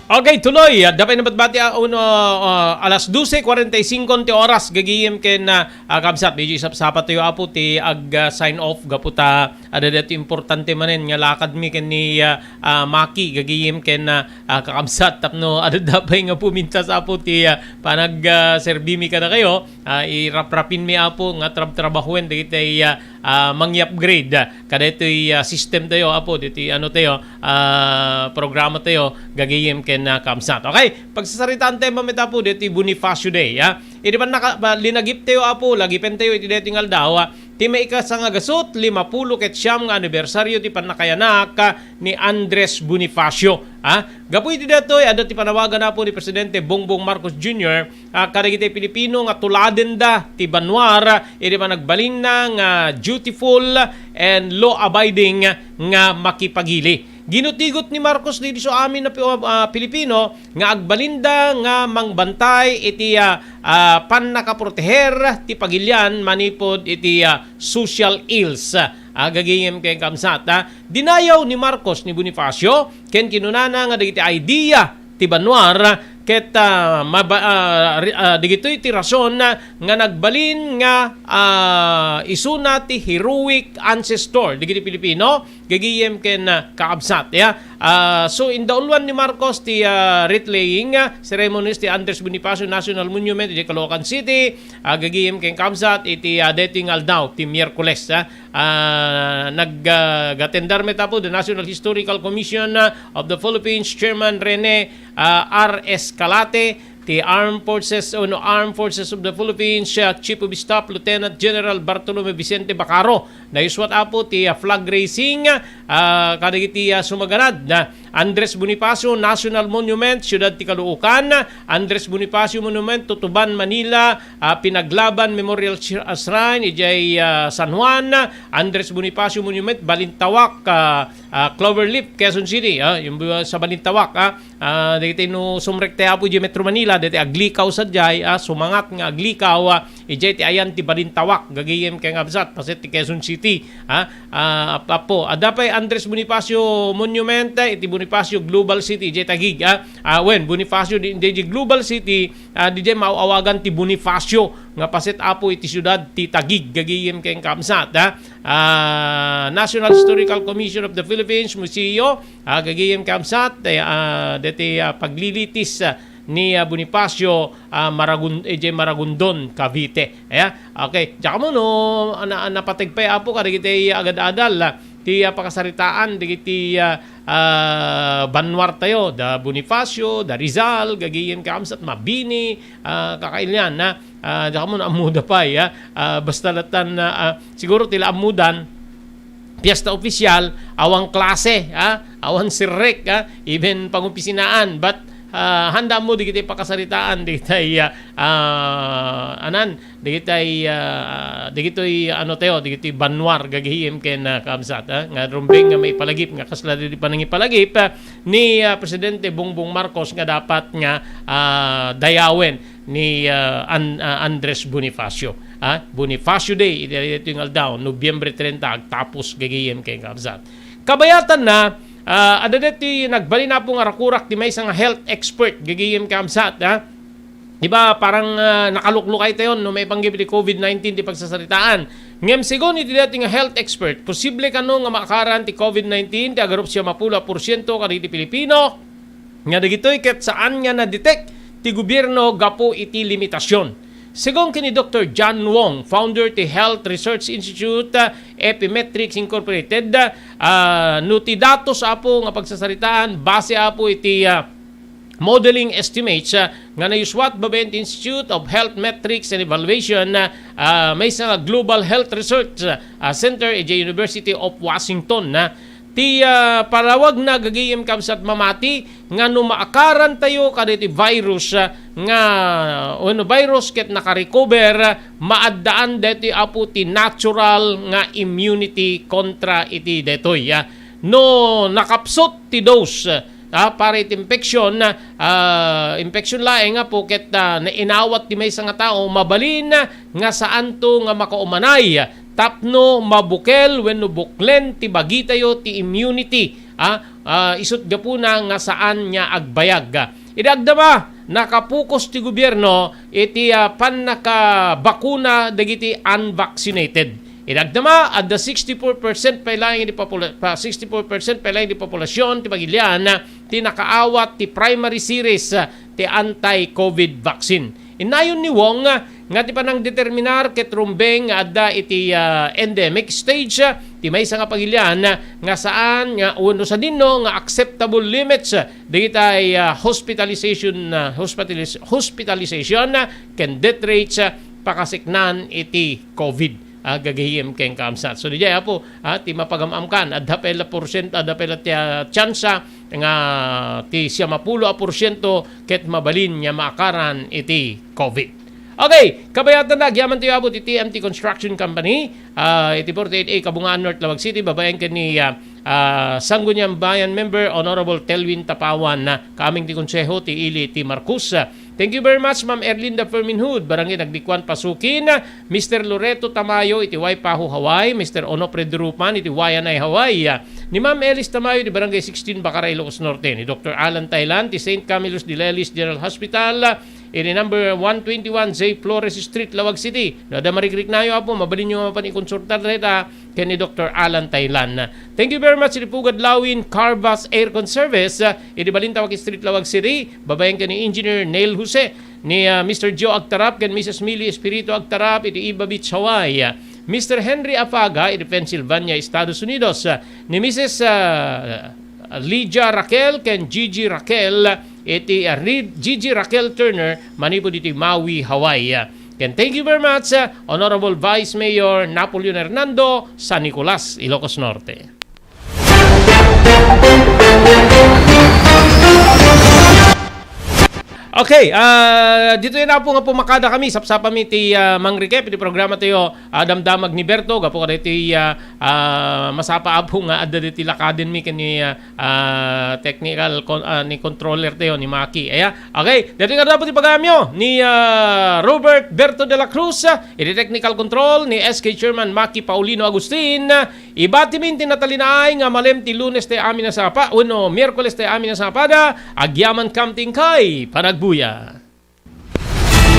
Okay, tuloy. Ah, dapat na batbati, ah, uno, ah, alas dose cuarenta y cinco ti oras, gagayem ken, ah, ah, kabsat, medyo isapsapa tayo, Apo, ti ag, ah, sign off, gapu ta, ada dati importante manen nga lakad mi ken ni, ah, ah, Maki, gagayem ken, ah, ah, kakabsat, tapno, ada dapay nga pumintas, Apo, ti, ah, panag, ah, serbi mi kada kayo, ah, iraprapin mi, Apo, nga trab-, trabahoen, dagiti, ah, ah, mangi-upgrade, ah, kadaytoy, ah, system tayo, Apo, ditoy ano tayo, ah, programa tayo, gagayem ken, ah, kabsat. Okay, pagsasaritaan tayo mamita po, ditoy Bonifacio Day, ah. Idi man naka-, ba, linagip tayo, Apo, lagipen tayo iti daytoy nga aldaw, ah, ti maikasanga gasut, limapulo ket siam nga anibersaryo ti pannakayanak, ah, ni Andres Bonifacio, ah. Gapu iti daytoy, adda ti panawagan, Apo, ni Presidente Bongbong Marcos Junior, ah, kadagiti Pilipino nga tuladenda ti banua, idi panagbalinna nga dutiful and law-abiding nga makipagili. Ginutigot ni Marcos ditoy amin a pi-, ah, Pilipino nga agbalinda nga mangbantay iti, ah, ah, pannakaproteher ti pagilian manipud iti, ah, social ills. Ah, gagayem ken kabsat, ah. Dinayaw ni Marcos ni Bonifacio ken kinunana nga dagiti idea ti banua ket, ah, maba-, ah, ri-, ah, dagitoy ti rason, ah, nga nagbalin nga, ah, isuna ti heroic ancestor dagiti Pilipino, gagayem ken, ah, kakabsat, ya. Ah, so, indauluan ni Marcos ti, ah, wreath-laying, ah, ceremonies ti Andres Bonifacio National Monument iti Caloocan City, ah, gagayem ken kakabsat iti, ah, daytoy nga aldaw ti Miyerkules, ah. Ah, nag, ah, gatendar met, Apo, the National Historical Commission, ah, of the Philippines, Chairman Rene, ah, R. Escalate, ti Armed Forces, o no, Armed Forces of the Philippines, ah, Chief of Staff Lieutenant General Bartolome Vicente Bacaro. Nayuswat, Apo, ti, ah, flag raising, ah, kadagiti, ah, sumaganad na Andres Bonifacio National Monument, Siyudad ti Caloocan, Andres Bonifacio Monument, Tutuban, Manila, ah, Pinaglaban Memorial Shi-, ah, Shrine, idiay, ah, San Juan, Andres Bonifacio Monument, Balintawak, ah, ah, Cloverleaf, Quezon City, ah, yung, ah, sa Balintawak, ah, ah, dagiti no sumrekta, Apo, idiay Metro Manila, dagiti aglikaw sadiay, ah, sumangat nga aglikaw, ah, idiay ti ayan ti Balintawak, gagayem ken kabsat, paset ti Quezon City, ah, ah, ap-, Apo, adda pay Andres Bonifacio Monument, ah, iti Bonifacio Global City, idiay Taguig, ah, ah, wen, Bonifacio, di, di, di Global City, ah, didiay maaw-awagan ti Bonifacio nga paset, Apo, iti siudad ti Taguig, gagayem ken kabsat, ah. Ah, National Historical Commission of the Philippines, Museo, ah, gagayem kabsat, eh, ah, deti, ah, paglilitis, ah, ni, ah, Bonifacio, ah, Maragun-, eh, J. Maragondon, Cavite. Aya, okay. Diak ammo no, ana-, napateg pay, Apo, kadagiti agad-adal, ah, ti, ah, pakasaritaan dagiti, ah, ah, banua tayo, da Bonifacio, da Rizal, gagayem kabsat, Mabini, ah, kakailian, ah, ah, diak ammo naammuda pay, ah, ah, basta latan, ah, ah, siguro ti la ammudan, piyesta opisyal, awan klase, ah, awan sirrek, ah, even pangopisinaan, but, ah, handa mo digiti pakasaritaan, digitay, ah, ah, anan, digitay, ah, digitoy, ano tayo, digitoy banua, gagayem ken, ah, kabsat, ah, nga rumbeng nga maipalagip, nga kasla di panangipalagip, ah, ni, ah, Presidente Bongbong Marcos nga dapat nga, ah, dayawen ni, ah, An-, ah, Andres Bonifacio. Ah, Bonifacio Day, iti, iti nga aldaw, Nobyembre trenta, agtapos gagayem ken kabsat. Kabayatanna, ah, adda deti nagbalin, Apo, nga rakurak ti maysa nga health expert, gagayem ken kabsat, ah. Di ba, parang, ah, nakaluklukay tayo no maipanggep iti covid nineteen ti pagsasaritaan. Ngem segun iti dati nga health expert, posible kano nga maakaran ti covid nineteen ti agarup siamapulo a porsiento kadagiti Pilipino nga dagitoy ket saan nga na-detect ti gobierno gapu iti limitasyon. Segun ken ni Doktor John Wong, founder ti Health Research Institute, ah, Epimetrics Incorporated, ah, no ti datos, Apo, nga pagsasaritaan, base, Apo, iti, ah, modeling estimates, ah, nga nayuswat babaen ti Institute of Health Metrics and Evaluation, ah, ah, maysa nga Global Health Research, ah, Center idiay University of Washington, ah. Ti, ah, parawagna gagayem kabsat mamati nga no maakarantayo kadagiti virus, ah, nga, wenno virus ket nakarecover, ah, maaddaan daytoy, Apo, ti natural nga immunity kontra iti daytoy, ah. No nakapsut ti dose, ah, para iti infection, ah, infection laeng, Apo, ket, ah, nainawat ti maysa nga tao, mabalin nga saanto nga makaumanay tapno mabukel wenno buklen ti bagitayo ti immunity, ah, ah, isut' gapuna nga saan nga agbayag. Idi agdama, nakapukos ti gobierno iti, ah, pannakabakuna dagiti unvaccinated. Idi agdama, adda sixty-four percent pay laeng iti popula-, pa, sixty-four percent pay laeng iti populasyon ti Pagilian ti nakaawat ti primary series, ah, ti anti-covid vaccine. Innayon ni Wong, ah, nga ti panangdeterminar ket rumbeng nga adda iti, ah, endemic stage, ah, ti maysa nga pagilian, ah, nga saan nga wenno sadinno nga acceptable limits, ah, dagiti, ah, hospitalization, ah, hospitalis-, hospitalization, ah, ken death rates, ah, pakasiknan iti covid, ah, gagayem ken kaamsat. So, diay, Apo, ah, ti mapagam-amkan, adda pay la porsiento, adda pay la ti, ah, tsansa nga ti siamapulo a porsiento ket mabalin nga maakaran iti covid. Okay, kabayatan na, agyaman tayo, Apo, ti T M T Construction Company, ah, iti forty-eight A Kabungaan North, Laoag City, babaen ken ni, ah, ah, Sangguniang Bayan member, Honorable Telwin Tapawan, ah, kaaming ti konseho ti ili ti Marcos. Ah, thank you very much, Ma'am Erlinda Ferminhud, Barangay Nagdikuan, Pasukin, ah, Mister Loreto Tamayo iti Waipahu, Hawaii, Mister Onofre Durupan iti Waianae, Hawaii, ah, ni Ma'am Elis Tamayo iti Barangay sixteen, Bacara, Ilocos Norte, ni Doctor Alan Tailan ti Saint Camillus de Lelis General Hospital, ah, iti number one twenty-one J Flores Street, Laoag City. No adda marikriknayo, Apo, mabalinyo nga mapan ikonsultar dayta ken ni Doctor Alan Tailan. Thank you very much, iti Pugad Lawin Carvas Aircon Service, ah, iti Balintawak Street, Laoag City, babaen ken ni Engineer Neil Jose, ni, ah, Mister Joe Agtarap ken Missus Millie Espiritu Agtarap iti Iba Beach, Hawaii, ah, Mister Henry Afaga iti Pennsylvania, Estados Unidos, ah, ni Missus, ah, Lydia Raquel ken Gigi Raquel iti, ah, Reed, Gigi Raquel Turner manipud iti Maui, Hawaii. Ken thank you very much, ah, Honorable Vice Mayor Napoleon Hernando, San Nicolas, Ilocos Norte. Okay, ah, ditoy na, Apo, nga pumakada kami, sapsapami ti, ah, mangrecap iti programa tayo, ah, Damdamag ni Berto, gapu kadaytoy, ah, ah, masapa, Apo, nga adda ditoy lakadenmi ken ni, ah, ah, technical con-, ah, ni controller tayo, ni Maki. Aya, okay, daytoy nga adda, Apo, ti pagayamyo ni, ah, Robert Berto de la Cruz, ah, iti technical control, ni S K Chairman Maki Paulino Agustin, ah, Ibatimin ti natalinaay nga malem ti Lunes ti amin a sapa wenno Miyerkules ti amin a sapada, agyamankam ti inkay panagbuya.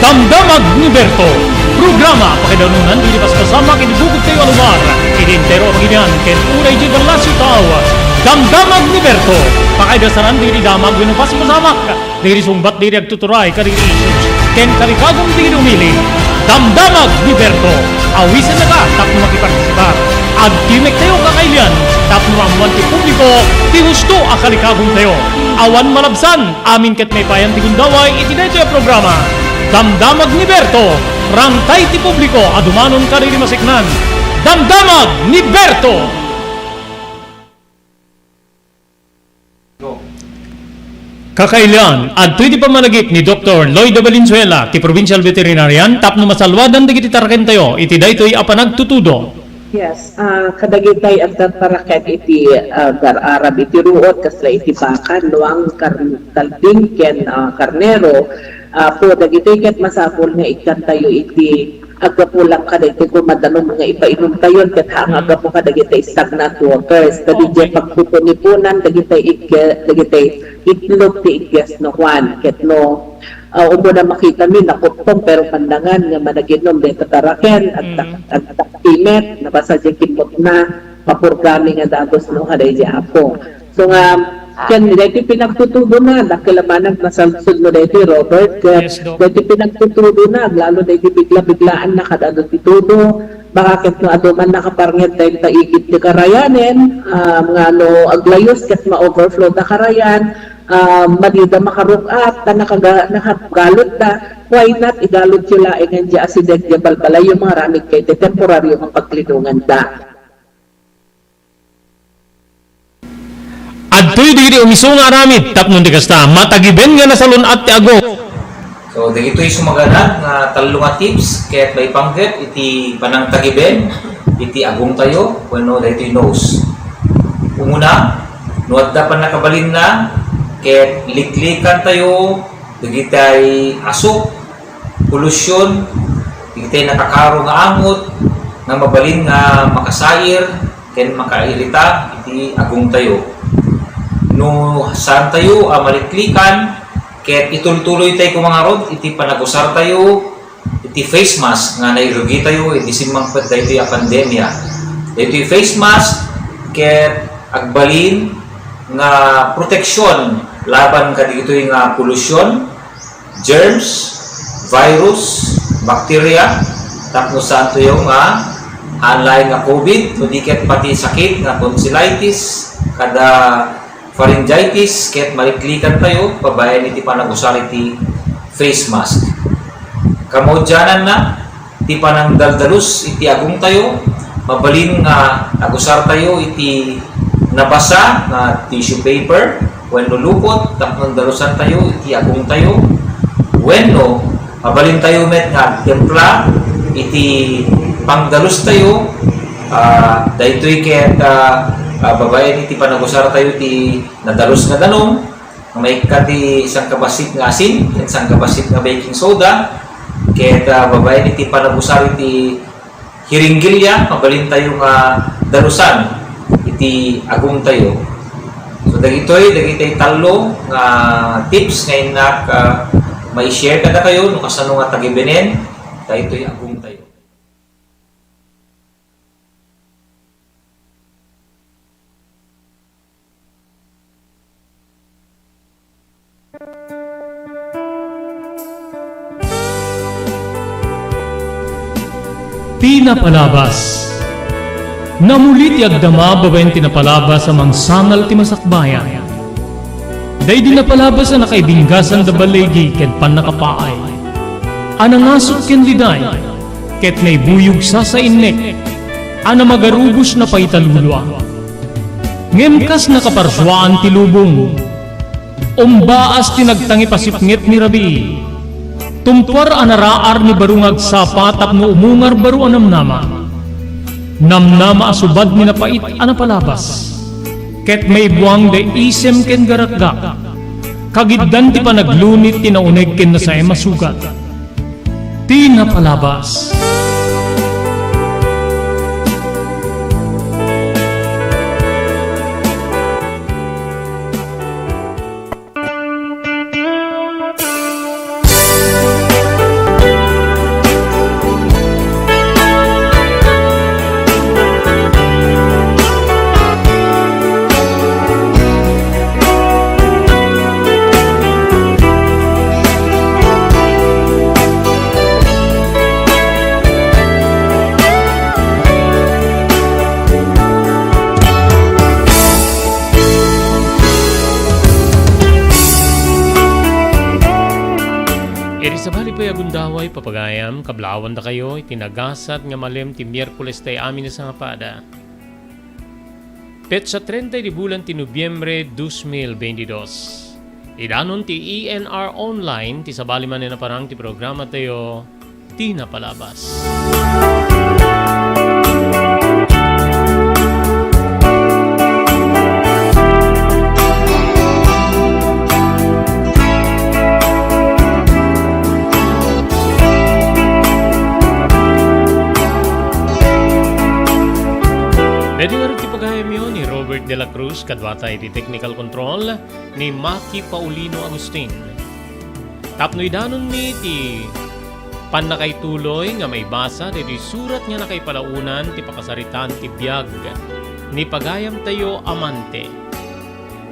Damdamag ni Berto, programa pakaidarunan dagiti paspasamak iti bukod tayo a lugar, iti entero a Pangilinan ken uray diay ballasiw tao. Damdamag ni Berto, pakaidasaran dagiti damag wenno paspasamak dagiti sungbat dagiti agtuturay kadagiti issues ken kalikagum dagiti umili. Damdamag ni Berto. Awisennaka tapno makipartisipar. Agtimek tayo kakailian tapno maammoan ti publiko ti husto a kalikagum tayo. Awan malabsan, amin ket maipayan ti gundaway iti daytoy a programa. Damdamag ni Berto. Rangtay ti publiko a dumanon kadagiti masiknan. Damdamag ni Berto. Kakailian, adtoy ti pammalagip ni Doktor Lloyda Valenzuela ti Provincial Veterinarian tapno masalluadan dagiti tarakentayo iti daytoy a panagtutudo. Yes, ah, kadagitay adda taraken iti, ah, agar-arab iti ruot, kasla iti baka, luang, kar-, kalding, ken, ah, karnero. Apo, dagitoy ket masapul nga ikkantayo iti aggapu lang kadagiti koma danum nga ipainumtayon ket haan nga aggapu kadagiti stagnant waters. Kadi diay pagpupunipunan dagiti igge-, dagiti itlog ti igges no kuan. Ket no, ah, umuna makitami, nakuptong, pero pandangan nga managinum dayta taraken, agtak-, agtaktimet, nabasa diay kimmutna, mapurgami nga dagus no kadaydi Apo. So nga, ken daytoy pinagtutudona, dakkel a banag nasalsudmo daytoy, Robert, ket Yes, Doc. daytoy pinagtutudona, lalo daytoy bigla-biglaan na kad-adu ti tudo, baka ket no adu man nakaparnged dayta igid ti karayanen, ah, nga no aglayus ket ma-overflow da karayan, Ah, madida makaruk-at, ta nakaga-, nakagalutda. Why not igalutyo laeng diay asideg diay balbalayyo nga aramid iti temporario nga paglinonganda? Adtoy dagiti umisu nga aramid tapno di kasta, matagiben nga nasalun-at ti agong. So, dagitoy sumaganad nga tallo nga tips ket maipanggep iti panangtagiben iti agongtayo wenno daytoy nose. Umuna, no adda pannakabalinna ket liklikantayo dagitay asuk, polusyon, dagitay nakakaro nga angot nga mabalin nga makasair ken makairita iti agongtayo. No saantayo a maliklikan ket itultuloytay koma ngarud iti panagusartayo iti face mask nga nairugitayo idi simmangpet daytoy a pandemia. Daytoy face mask ket agbalin nga proteksyon laban kadagitoy nga polusyon, germs, virus, bacteria, tapno saantayo nga haan laeng nga COVID, no di ket pati sakit nga tonsillitis, kada pharyngitis, ket maliklikantayo babaen iti panagusar iti face mask. Kamaudiananna, ti panangdaldalus iti agongtayo, mabalin nga agusartayo iti nabasa nga tissue paper wenno lupot tapno dalusantayo iti agongtayo, wenno mabalintayo met nga agtempla iti pangdalustayo, ah, daytoy ket, ah, ah, babaen iti panagusartayo ti nadalus nga danum, nga maikkat ti sangkabassit nga asin, ken sangkabassit nga baking soda, ket, ah, babaen iti panagusar iti hiringgilya, mabalintayo nga dalusan iti agongtayo. So, dagitoy, dagitoy tallo nga tips nga innak, ah, mai-share kadakayo no kasano nga tagibenen daytoy agongtayo. Ti napalabas. Namuli ti agdama babaen ti napalabas a mangsangal ti masakbayan. Daydi napalabas a nakaibinggasan da baligi ken pannakapaay. A nangasuk ken liday, ket naibuyog sasainnek, a namagarubos na paitalulua. Ngem kas nakaparsuaan ti lubong, umbaas ti nagtangipasipnget ni rabii. Tumpuar a naraar ni baro nga agsapa tapno umungar baro a namnama. Namnama a subad ni napait a napalabas. Ket maibuang da isem ken garakgak. Kagiddan ti panaglunit ti nauneg ken nasaem a sugat. Ti napalabas. Iti sabali pay a gundaway, papagayam, kablawandakayo iti nagasat nga malem ti Miyerkules tay amin a sangapada. Petsa treinta iti bulan ti Nobiembre, dos mil veintidós. Idanon ti E N R Online ti sabali manen a parang ti programatayo, Ti Napalabas. Daytoy ngarud ti pagayamyo ni Robert de la Cruz, kaduata iti technical control ni Maki Paulino Agustin. Tapno idanonmi ti pannakaituloy nga maibasa daytoy surat nga nakaipalaonan ti pakasaritaan ti biag ni pagayamtayo, Amante.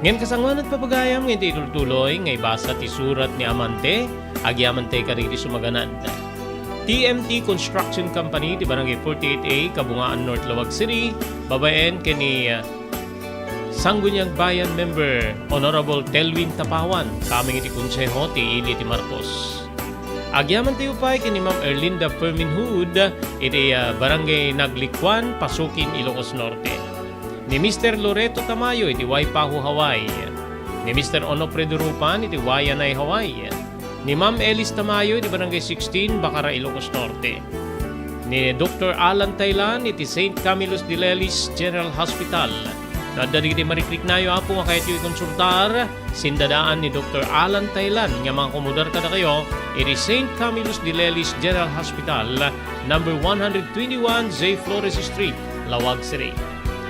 Ngem kasangoanan, papagayam, nga iti itultuloy nga ibasa ti surat ni Amante, agyamantay kadagiti sumaganad. T M T Construction Company ti Barangay forty-eight A, Kabungaan, North Laoag City, babaen ken ni, uh, Sangguniang Bayan member, Honorable Telwin Tapawan, kameng iti Konseho ti ili ti Marcos. Agyamentayo pay ken ni Ma'am Erlinda Ferminhud iti, ah, Barangay Naglikuan, Pasukin, Ilocos Norte. Ni Mister Loreto Tamayo iti Waipahu, Hawaii. Ni Mister Onofre Durupan iti Waianae, Hawaii. Ni Ma'am Elis Tamayo iti Barangay sixteen, Bacara, Ilocos Norte. Ni Doktor Alan Tailan iti Saint Camillus de Lelis General Hospital. No adda dagiti marikriknayo, Apo, nga kayatyo ikonsultar, sindadaan ni Doktor Alan Tailan nga mangakomodar kadakayo iti Saint Camillus de Lelis General Hospital, number one hundred twenty-one J Flores Street, Laoag City.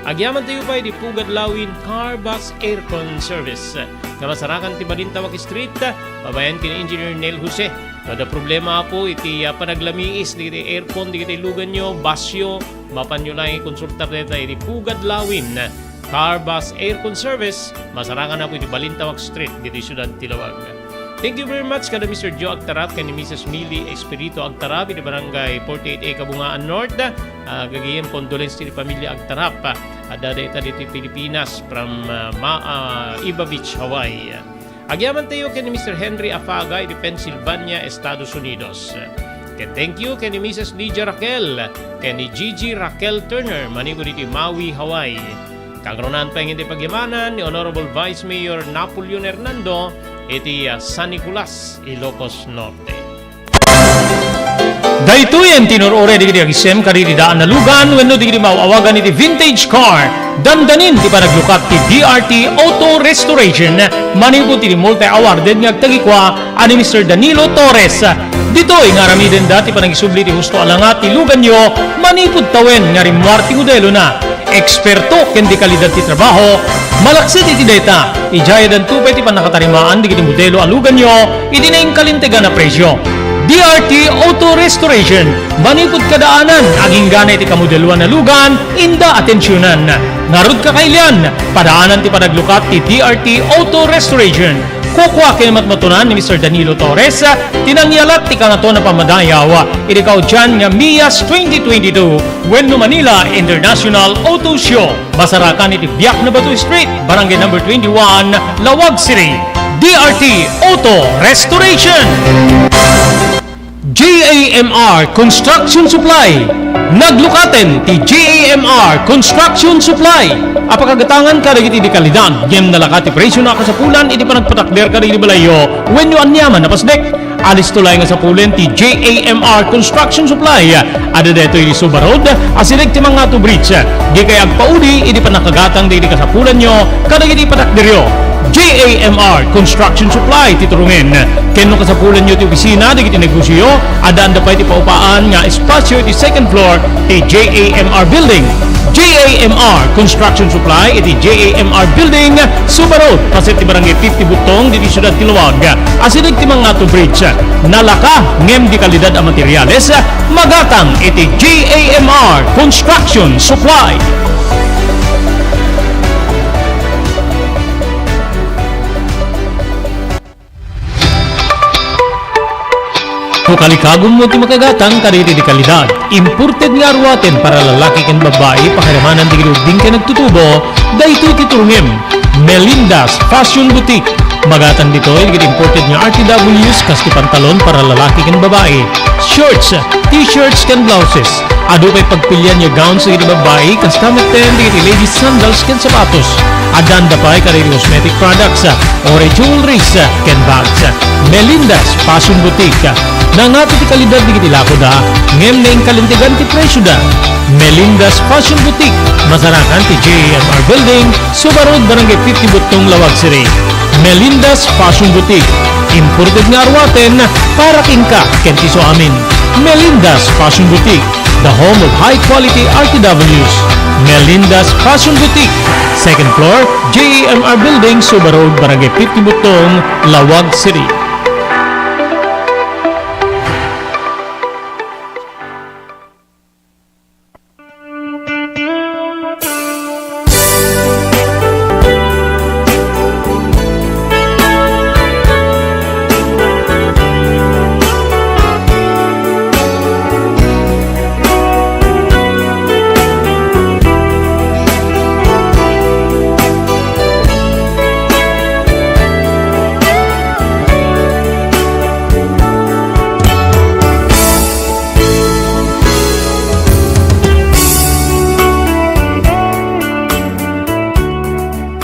Agyamentayo pay iti Pugad Lawin Car Bus Aircon Service nga masarakan ti Balintawak Street, babaen ken ni Engineer Nel Jose. No adda problema, Apo, iti, ah, panaglamiis dagiti aircon dagiti luganyo, busyo, mapanyo lang ikonsultar dayta iti Pugad Lawin Car Bus Aircon Service, masarakan, Apo, iti Balintawak Street, ditoy siudad ti Laoag. Thank you very much kada Mister Joe Agtarap ken ni Missus Millie Espirito Agtarap iti Barangay forty-eight A, Kabungaan North. Ah, gagayyem, condolence ti pamilya Agtarap. Ah, adda dayta ditoy Pilipinas from, ah, Ma-, ah, Iba Beach, Hawaii. Agyamentayo ken ni Mister Henry Afaga iti Pennsylvania, Estados Unidos. Ken thank you ken ni Missus Lydia Raquel ken ni Gigi Raquel Turner manipud iti Maui, Hawaii. Kangrunan pay iti pagyamanan ni Honorable Vice Mayor Napoleon Hernando iti, ah, San Nicolas, Ilocos Norte. Daytoyen ti nur-uray dagiti agisem kadagiti daan a lugan wenno dagiti maaw-awagan iti vintage car. Dandanin ti panaglukat ti D R T Auto Restoration manipud iti multi-awarded nga agtagikua a ni Mister Danilo Torres. Ditoy nga aramidenda ti panagisubli ti husto a langa ti luganyo manipud tawen nga rimmuar ti modelona. Eksperto ken di kalidad ti trabaho, malaksid iti dayta, idiay addanto pay ti pannakatarimaan dagiti modelo a luganyo iti nainkalintegan a presio. D R T Auto Restoration, manipud kadaanan, agingga iti kamodeloan a lugan, inda atensionan. Ngarud, kakailian, padaanan ti panaglukat ti D R T Auto Restoration. Kukua ken matmatunan ni Mister Danilo Torres ti nangyalat ti Kangatoan a Pammadayaw iti kaudian nga MIAS twenty twenty-two wenno Manila International Auto Show. Masarakan iti Biak na Bato Street, Barangay Number twenty-one, Laoag City. D R T Auto Restoration. J A M R Construction Supply. Naglukaten ti J A M R Construction Supply a pakagatangan kadagiti di kalidad ngem nalaka ti presio a kasapulan iti panagpatakder kadagiti balayyo wenno aniaman a pasdek. Alisto laeng a sapulen ti J A M R Construction Supply. Adda daytoy iti Suba Road, asideg ti Mangato Bridge. Dikay agpaudi iti pannakagatang dagiti kasapulanyo kadagiti patakderyo. J A M R Construction Supply ti turungen. Ken no kasapulanyo ti opisina dagiti negosioyo, addaanda pay ti paupaan nga espasio iti second floor ti J A M R Building. J A M R Construction Supply iti J A M R Building, Suba Road, paset ti Barangay fifty Butong, ditoy siudad ti Laoag. Asideg ti Mangato Bridge. Nalaka ngem di kalidad a materiales, magatang iti J A M R Construction Supply. No kalikagummo ti makagatang kadagiti di kalidad, imported nga aruaten para lalaki ken babbai, pakiramanan dagiti ubbing ken nagtutubo, daytoy ti turungem. Melinda's Fashion Boutique. Magatang ditoy dagiti imported nga R T Ws kas ti pantalon para lalaki ken babbai, shorts, t-shirts ken blouses. Adu pay pagpilian nga gowns dagiti babbai, kasta metten dagiti ladies sandals ken sapatos. Addaanda pay kadagiti cosmetic products, uray jewelries, ken bags. Melinda's Fashion Boutique. Nangato ti kalidad dagiti lakoda, ngem nainkalintegan ti presioda. Melinda's Fashion Boutique. Masarakan ti J A M R Building, Suba Road, Barangay fifty Butong, Laoag City. Melinda's Fashion Boutique. Imported nga aruaten para kenka ken ti isuamin. Melinda's Fashion Boutique, the home of high quality R T Ws. Melinda's Fashion Boutique, second floor, J A M R Building, Suba Road, Barangay fifty Butong, Laoag City.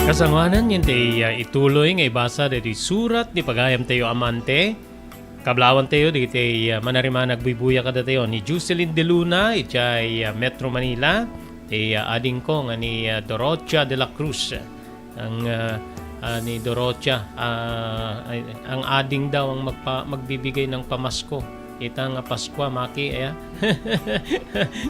Kasangoanan, ken ti, ah, ituloy nga ibasa daytoy surat ti pagayamtayo a Amante. Kablawantayo dagiti, ah, manarimana agbuybuya kadatayo ni Jocelyn De Luna, idiay, ah, Metro Manila, ti, ah, adingko nga ni, ah, Dorotia de la Cruz. Ang, ah, ah, ni Dorotia, ah, ay, ang ading daw ang magpa-, magbibigay ng pamasko. Ita nga Paskua, maki, aya.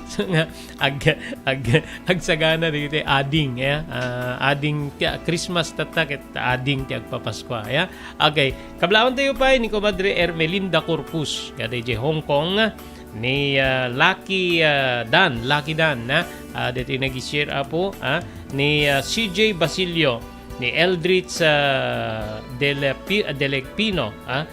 So nga, ag-, ag-, agsagana dagiti ading, aya. Ah, ading ti, Christmas tatta ket ading ti agpapaskua, aya. Okay, kablawantayo pay ni Komadre Ermelinda Corpus, kadaydiay Hong Kong, ni, ah, Lucky, ah, Dan, Lucky Dan, na, ah, daytoy nag-share, apo, ah, ni, ah, C J Basilio, ni Eldritch, ah, Dele-, Pi-, Delegpino, ah,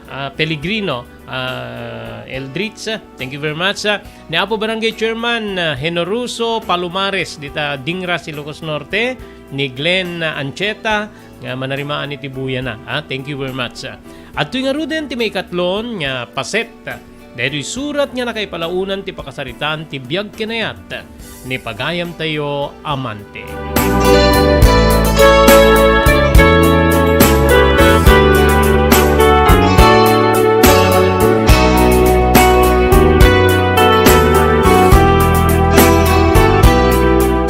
ah, Pellegrino, ah, Eldritch, ah, thank you very much, ah, ni Apo Barangay Chairman, ah, Generoso Palomares, dita Dingras, Ilocos Norte, ni Glenn, ah, Ancheta, nga manarimaan iti buyana. Ah, thank you very much, ah. Adtoy ngaruden ti maikatlo nga paset, ah, daytoy surat nga nakaipalaonan ti pakasaritaan ti biag ken ayat ni pagayamtayo a Amante.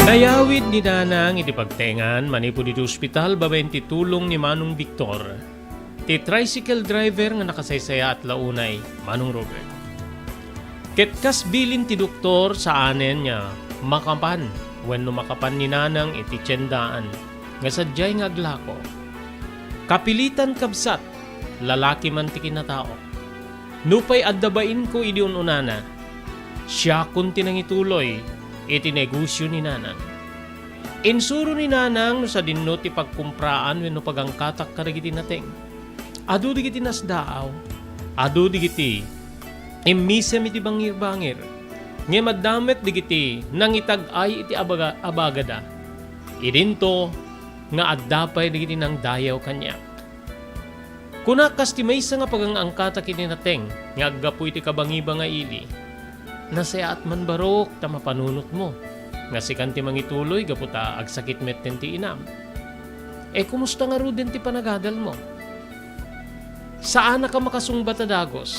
Nayawid ni Nanang iti pagtengan manipud iti ospital babaen ti tulong ni Manong Victor, ti tricycle driver nga nakasaysayaat la unay, Manong Robert. Ket kas bilin ti doktor, saanen nga makapan wenno makapan ni Nanang iti tiendaan nga sadiay nga aglako. Kapilitan, kabsat, lalaki man ti kinatao. Nupay adda bainko idi un-unana, siakon ti nangituloy iti negosio ni Nanang. Insuro ni Nanang no sadinno ti pagkumpraan wenno pagangkatak kadagiti nateng. Adu dagiti nasdaaw, adu dagiti immisem iti bangir-bangir, ngem adda met dagiti nangitag-ay iti abaga-, abagada. Idinto nga adda pay dagiti nangdayaw kaniak. Kuna kas ti maysa nga pagangangkatak iti nateng nga aggapu iti kabangiba nga ili, nasayaat man barok ta mapanunotmo nga sikan ti mangituloy gapu ta agsakit metten ti inam. E, kumusta ngaruden ti panagadalmo? Saanaka makasungbat a dagus.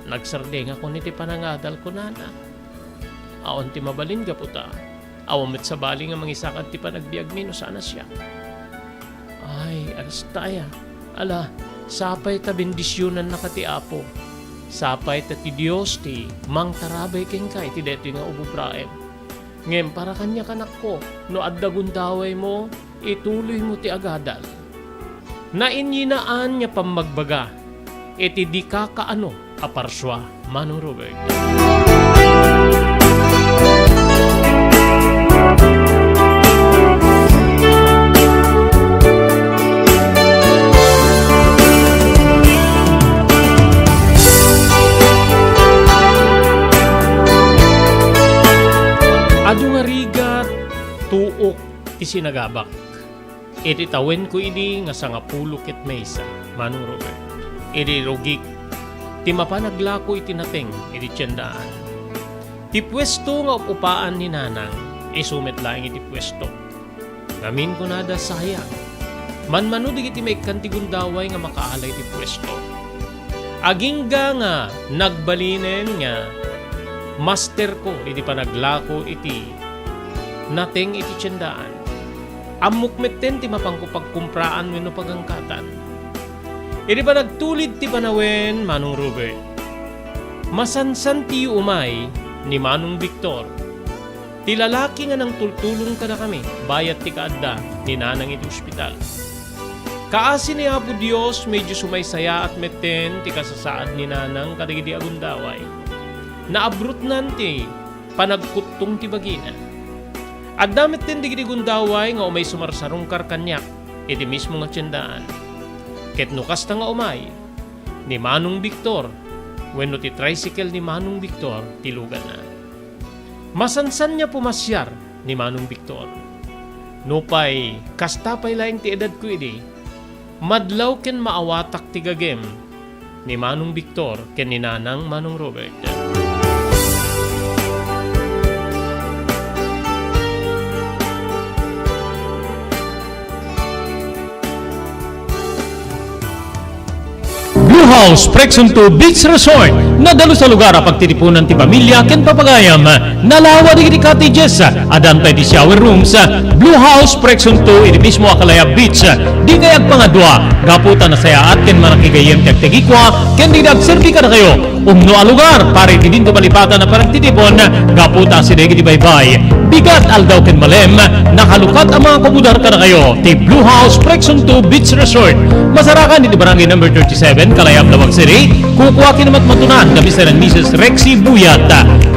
Nagsardengakon iti panangadal, kunana. Awan ti mabalin gapu ta awan met sabali nga mangisakad ti panagbiagmi no saan a siak. Ay, aristaya. Ala, sapay ta bendisionannaka ti Apo. Sapay ta ti Dios ti mangtarabay kenka iti daytoy nga ububraem. Ngem para kaniak, anakko, no adda gundawaymo, ituloymo ti agadal. Nainyinaan nga pammagbaga iti dika kaano a parsua, Manong Robert. Adu nga rigat, tuok ti sinagabak. Iti tawenko idi nga sangapulo ket maysa, Manong Robert, idi rugik ti mapan aglako iti nateng iti tiendaan. Ti puesto nga up-upaan ni Nanang, isu met laeng iti puesto. Ngamin kunada, sayang. Manmano dagiti maikkan ti gundaway nga makaalay ti puesto. Agingga nga nagbalinen nga masterko iti panaglako iti nateng iti tiendaan. Ammok metten ti mapanko pagkumpraan wenno pagangkatan. Idi panagtulid ti panawen, Manong Robert, masansan ti umay ni Manong Victor, ti lalaki nga nangtultulong kadakami bayat ti kaadda ni Nanang iti ospital. Kaasi ni Apo Dios, medyo sumaysayaat metten ti kasasaad ni Nanang kadagidi a gundaway. Naabrotnan ti panagkuttong ti bagina. Adda metten dagiti gundaway nga umay sumarsarungkar kaniak iti mismo nga tiendaan. Ket no kasta nga umay, ni Manong Victor wenno ti tricycle ni Manong Victor ti luganna. Masansan nga pumasiar ni Manong Victor. Nupay kasta pay laeng ti edadko idi, madlaw ken maawatak ti gagem ni Manong Victor ken ni Nanang Manong Robert. House Presunto Beach Resort. Nadalus a lugar a pagtitipunan ti pamilya ken papagayam. Nalawa dagiti cottages. Addan pay ti shower rooms. Blue House Presunto iti mismo a Kalayab Beach. Dikay agpangadua gapu ta nasayaat ken manakigayyem ti agtagikua ken dagiti agserbi kadakayo. Umno a lugar para iti dinto malipatan a panagtitipon gapu ta asideg iti baybay. Bigat, aldaw ken malem, nakalukat a mga kabudar kadakayo ti Blue House Presunto Beach Resort. Masarakan iti Barangay Number thirty-seven, Kalayab, Laoag City. Kukua ken matmatunan da Mister and Missus Rexy Buyat.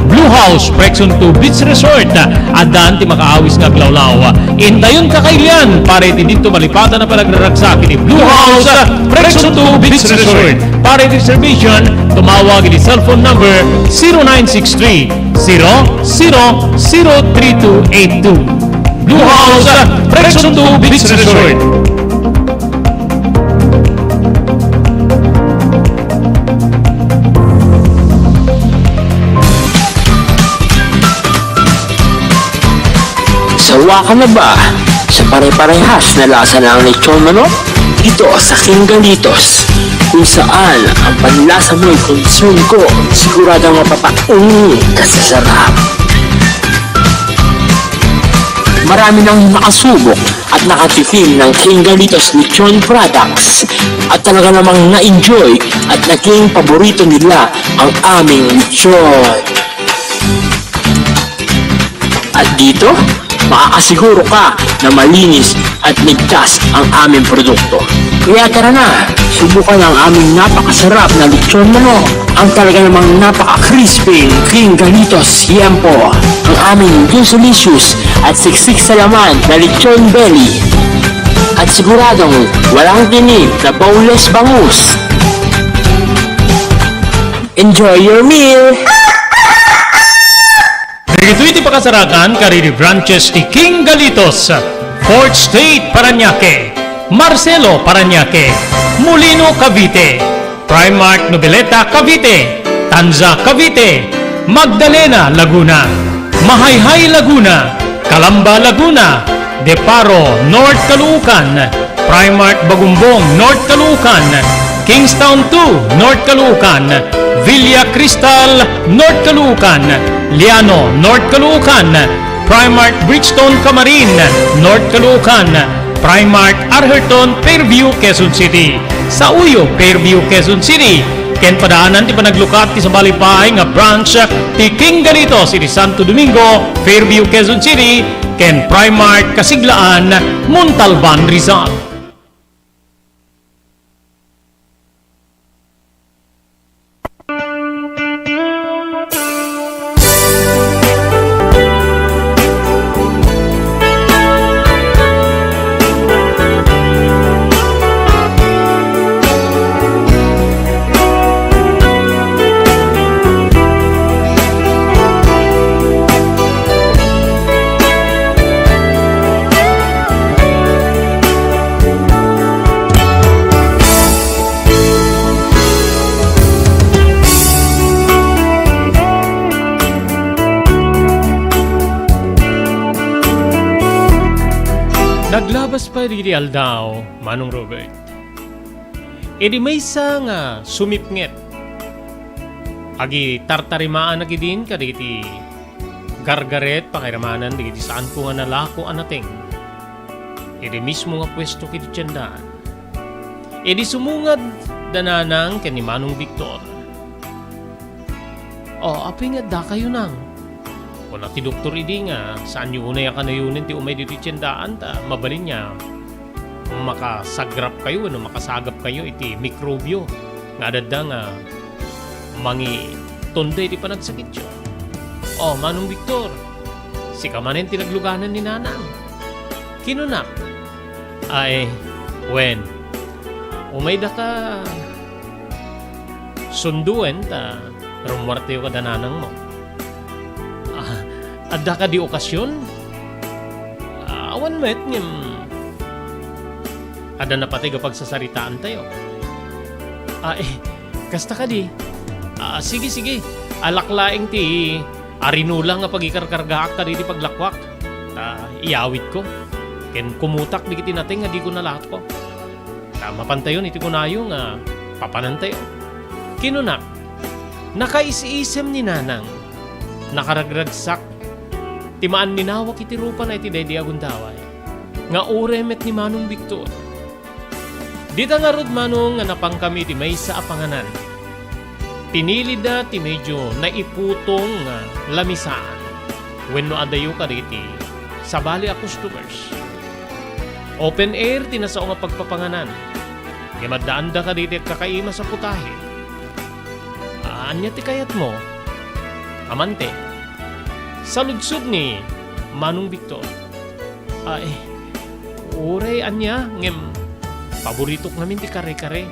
Blue House Presunto Beach Resort. Addan ti makaawis nga aglawlaw. Intayon kakailian para iti dinto malipatan a panagraragsak iti Blue House Presunto Beach Resort. Para iti reservation, tumawag iti cellphone number zero nine six three, zero zero zero three two eight two. Blue House Presunto Beach Resort. Sawa ka na ba sa pare-parehas na lasa ng lechon manok? Dito sa King Galitos, kung saan ang panlasa mo'y concern ko, siguradong mapapainit ka sa sarap. Marami nang nakasubok at nakatikim ng King Galitos Lechon Products at talaga namang na-enjoy at naging paborito nila ang aming lechon. At dito, makakasiguro ka na malinis at ligtas ang aming produkto. Kaya tara na, subukan ang aming napakasarap na lechon manok, ang talaga namang napaka-crispy King Galitos Yempo, ang aming juicy-licious at siksik sa laman na lechon belly. At siguradong walang tinik na boneless bangus. Enjoy your meal! Dagitoy ti pakasarakan kadagiti branches ti King Galitos, Fourth Street, Parañaque, Marcelo, Parañaque, Molino, Cavite, Primark, Noveleta, Cavite, Tanza, Cavite, Magdalena, Laguna, Mahayhay, Laguna, Calamba, Laguna, Deparo, North Caloocan, Primark Bagumbong, North Caloocan, Kingstown two, North Caloocan, Villa Cristal, North Caloocan, Liano, North Caloocan, Primark Bridgestone Camarin, North Caloocan, Primark Arherton, Fairview, Quezon City. Sa Uyo, Fairview, Quezon City. Ken padaanan ti panaglukat ti sabali pay nga branch ti King Galitos iti Santo Domingo, Fairview, Quezon City, ken Primark Kasiglaan, Montalban, Rizal. Naglabas pay dagiti aldaw, Manong Robert. Idi maysa nga sumipnget, agitartarimaan a gidin kadagiti gargaret, pakairamanan dagiti saanko nga nalako a nateng idi mismo nga puesto iti tiendaan. Idi sumungad da Nanang ken ni Manong Victor, "O, apay nga addakayo, Nang?" Kuna ti doktor idi nga saanyo unay a kanayonen ti umay ditoy tiendaan ta mabalin nga makasagrapkayo wenno makasagapkayo iti mikrobio nga adda nga mangitonda iti panagsakityo. "O, Manong Victor, sika manen ti nagluganan ni Nanang," kinunak. "Ay, wen, umaydaka sunduen ta rummuartayo kada nanangmo." "Ah, adda kadi okasion?" "Ah, awan met, ngem adda napateg a pagsasaritaantayo." "Ah, eh, kasta kadi? Ah, sige, sige. Alak laeng ti arinola nga pagikarkargaak kadagiti paglakuak. Ta iyawidko ken kumutak dagiti nateng nga diko nalako. Ta mapantayon iti kunayo nga Papanantayo. Kinunak, nakaisisem ni Nanang. Nakaragragsak ti maanninawa iti rupana iti daydi a gundaway. Nga uray met ni Manong Victor. Dita ngarud, Manong, nga napankami iti maysa a panganan. Pinilida ti medyo naiputong nga lamisaan wenno adayo kadagiti sabali a customers. Open air ti nasao nga pagpapanganan. Ngem addaanda kadagiti agkakaimas a putahe. Ania ti kayatmo? Amante. Saludsod ni Manong Victor. Ay, uray ania, ngem paboritok ngamin ti kare-kare.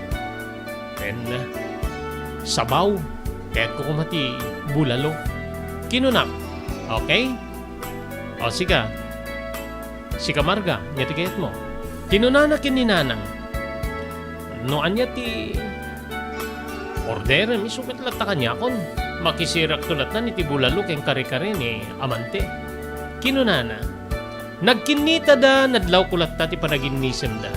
Ken, sabaw, kayatko koma ti bulalo. Kinunak, "Okay? O, sika. Sika, Marga, ania ti kayatmo?" Kinunana ken ni Nanang, "No ania ti orderem, isu met latta kaniakon. Makisirakto latta iti bulalo ken kare-kare ni amante." Kinunana, nagkinnitada, nadlawko latta ti panaginnisemda.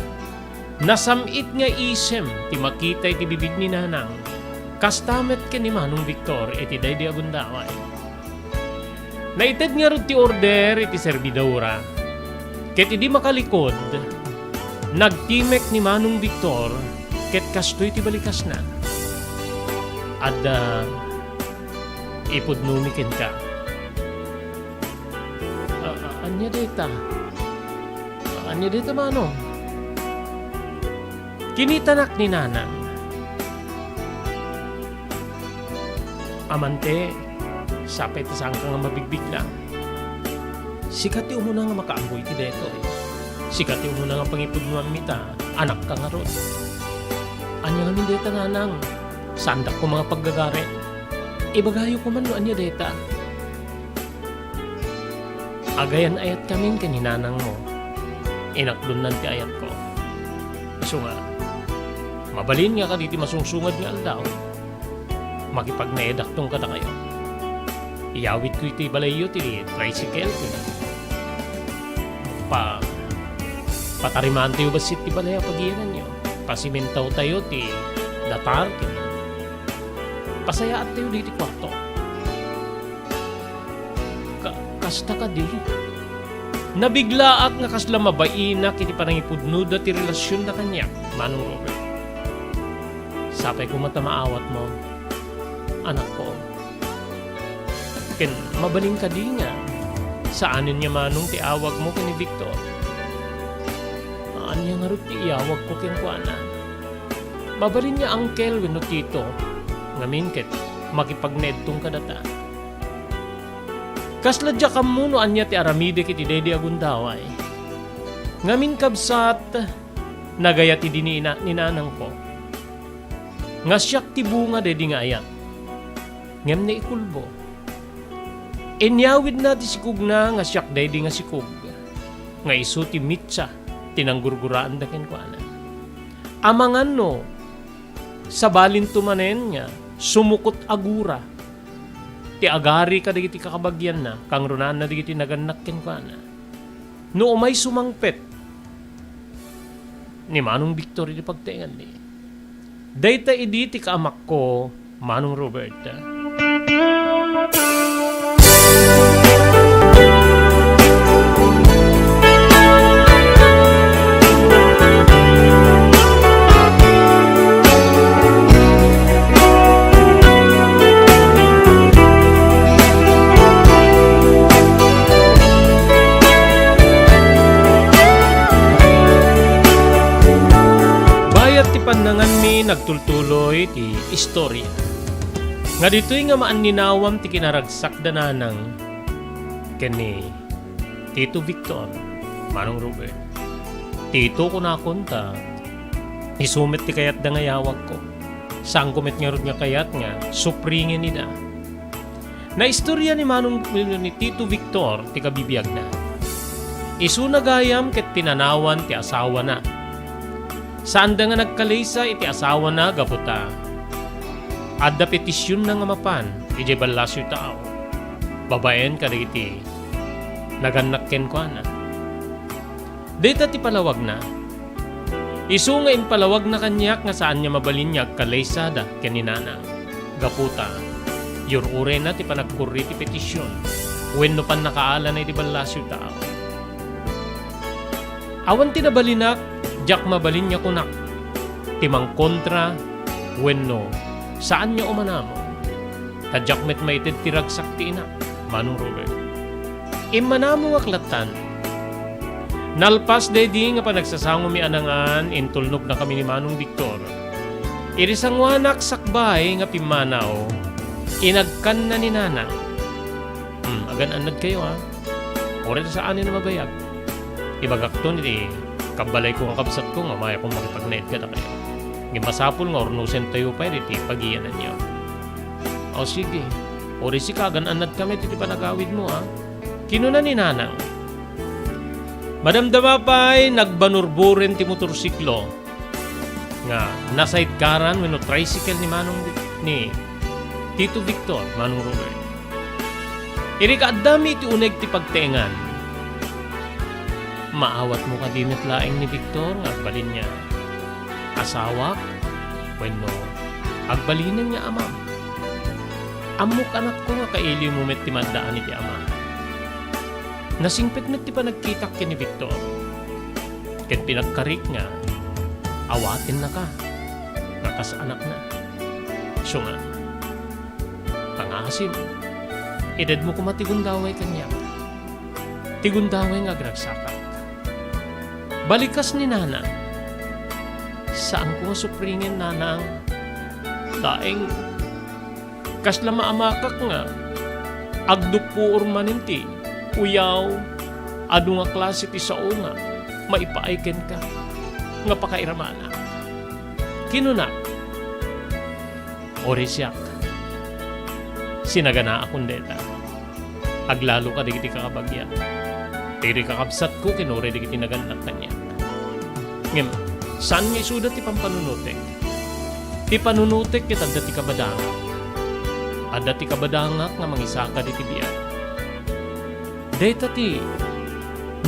Nasam-it nga isem ti makita iti bibig ni Nanang. Kasta met ken ni Manong Victor iti daydi a gundaway. Naited ngarud ti order iti serbidora. Ket idi makalikod, nagtimek ni Manong Victor ket kastoy ti balikasna. "Adda ipudnomi kenka." "A-, a-, ania dayta? Ania dayta, Manong?" Kinitanak ni Nanang. "Amante, sapay ta saanka nga mabigbigla. Sika ti umuna nga makaammo iti daytoy. Sika ti umuna nga pangipudnoanmi ta anakka ngarud. Ania ngamin dayta, Nanang? Saandak koma nga paggagarin. Ibagayo koman no ania dayta." "Agayan-ayatkamin ken ni Nanangmo. Inakdonnan ti ayatko. Isu nga, mabalin nga kadagiti masungsungad nga aldaw, makipagnaedakton kadakayo. Iyawidko iti balayyo ti tricycle ken pa-, patarimaantayo bassit ti balay a pagiyananyo. Pasimentaotayo ti datar ken pasayaattayo ditoy kuarto." "Ka-, kasta kadi?" Nabiglaak nga kasla mabainak iti panangipudnoda ti relasionda kaniak, Manong Robert. "Sapay koma ta maawatmo, anakko. Ken mabalin kadi nga saanen nga Manong ti awagmo ken ni Victor? Ania ngarud ti iyawagko kenkuana? Mabalin nga uncle wenno tito, ngamin ket makipagnaedton kadata. Kasla diak ammo no ania ti aramidek iti daydi a gundaway. Ngamin, kabsat, nagayat idi ni ina-, ni nanangko nga siak ti bunga daydi nga ayat. Ngem naikulbo. Inyawidna ti sikogna nga siak daydi nga sikog, nga isu ti mitsa ti nanggurguraanda kenkuana. Amangan no sabalinto manen nga sumukot a gura ti agari kadagiti kakabagianna, kangrunaanna dagiti nagannak kenkuana. No umay sumangpet ni Manong Victor iti pagtaenganmi. Dayta idi ti kaamakko, Manong Robert. Bayat ti pannanganmi, nagtultuloy ti istorya. Nga ditoy nga maanninawam ti kinaragsakda nanang ken ni Tito Victor, Manong Robert. Tito kunakon ta isu met ti kayatda nga iyawagko. Saanko met ngarud nga kayat nga supringen ida. Naistorya ni Manong, ni Tito Victor ti kabibiagna. Isuna gayam ket pinanawan ti asawana. Saanda nga nagkalisa iti asawana gapu ta adda petisionna nga mapan idiay ballasiw tao babaen kadagiti nagannak kenkuana. Dayta ti palawagna. Isu nga impalawagna kaniak nga saan nga mabalin nga agkalaysada ken ni Nanang. Gaputa, yur-urayna ti panagkurri ti petision wenno pannakaalana iti ballasiw tao. Awan ti nabalinak, diak mabalin nga kunak ti mangkontra wenno saan nga umanamo. Ta diak met maited ti ragsak ti inak, Manong Robert. Immanamongak lattan. Nalpas daydi nga panagsasangomi a nangan, intulnognakami ni Manong Victor. Idi sangoanak sakbay nga pimmanaw, inagkanna ni Nanang. Hmm, agan-annadkayo, a? Uray ta saanen a mabayag. Ibagakton iti kabbalayko nga kabsatko nga umayakon makipagnaed kadakayo. Ngem masapul nga urnosentayo pay diti pagiyananyo. O sige, uray sika, agan-annadkami iti panagawidmo, a? Kinuna ni Nanang. Madamdama pay nagbanurburen ti motorsiklo nga nasaidkaran wenno tricycle ni Manong Vic-, ni Tito Victor, Manong Robert. Idi kaaddami iti uneg ti pagtaengan, maawatmo kadi met laeng ni Victor nga agbalin nga asawak wenno agbalinen nga amam? Ammok, anakko, nga kailiwmo met ti maaddaan iti amam. Nasingpet met ti panagkitak ken ni Victor. Ket pinagkarik nga awatennaka nga kas anakna. Isu nga, pangaasim, itedmo koma ti gundaway kaniak. Ti gundaway nga agragsakak. Balikas ni Nanang. Saanko nga supringen, Nanang. Laeng, kasla maamakak nga agdukpuor manen ti uyaw, adu nga klase ti sao nga maipaay kenka nga pakairamanak. Kinunak, uray siak, sinaganaakon dayta. Aglalo kadagiti kakabagiak, dagiti kakabsatko ken uray dagiti nagannak kaniak. Ngem, saan nga isuda ti pampanunotek. Ti panunotek ket adda ti kabadangak. Adda ti kabadangak nga mangisakad iti biag. Dayta ti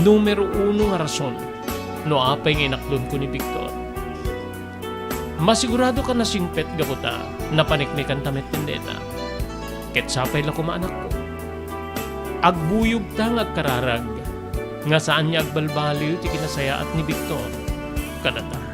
numero uno nga rason no apay nga inakdonko ni Victor. Masigurado ka nasingpet gapu ta napaneknekanta metten dayta. Ket sapay la koma, anakko. Agbuyogta nga agkararag nga saan nga agbalbaliw ti kinasayaat ni Victor kadata.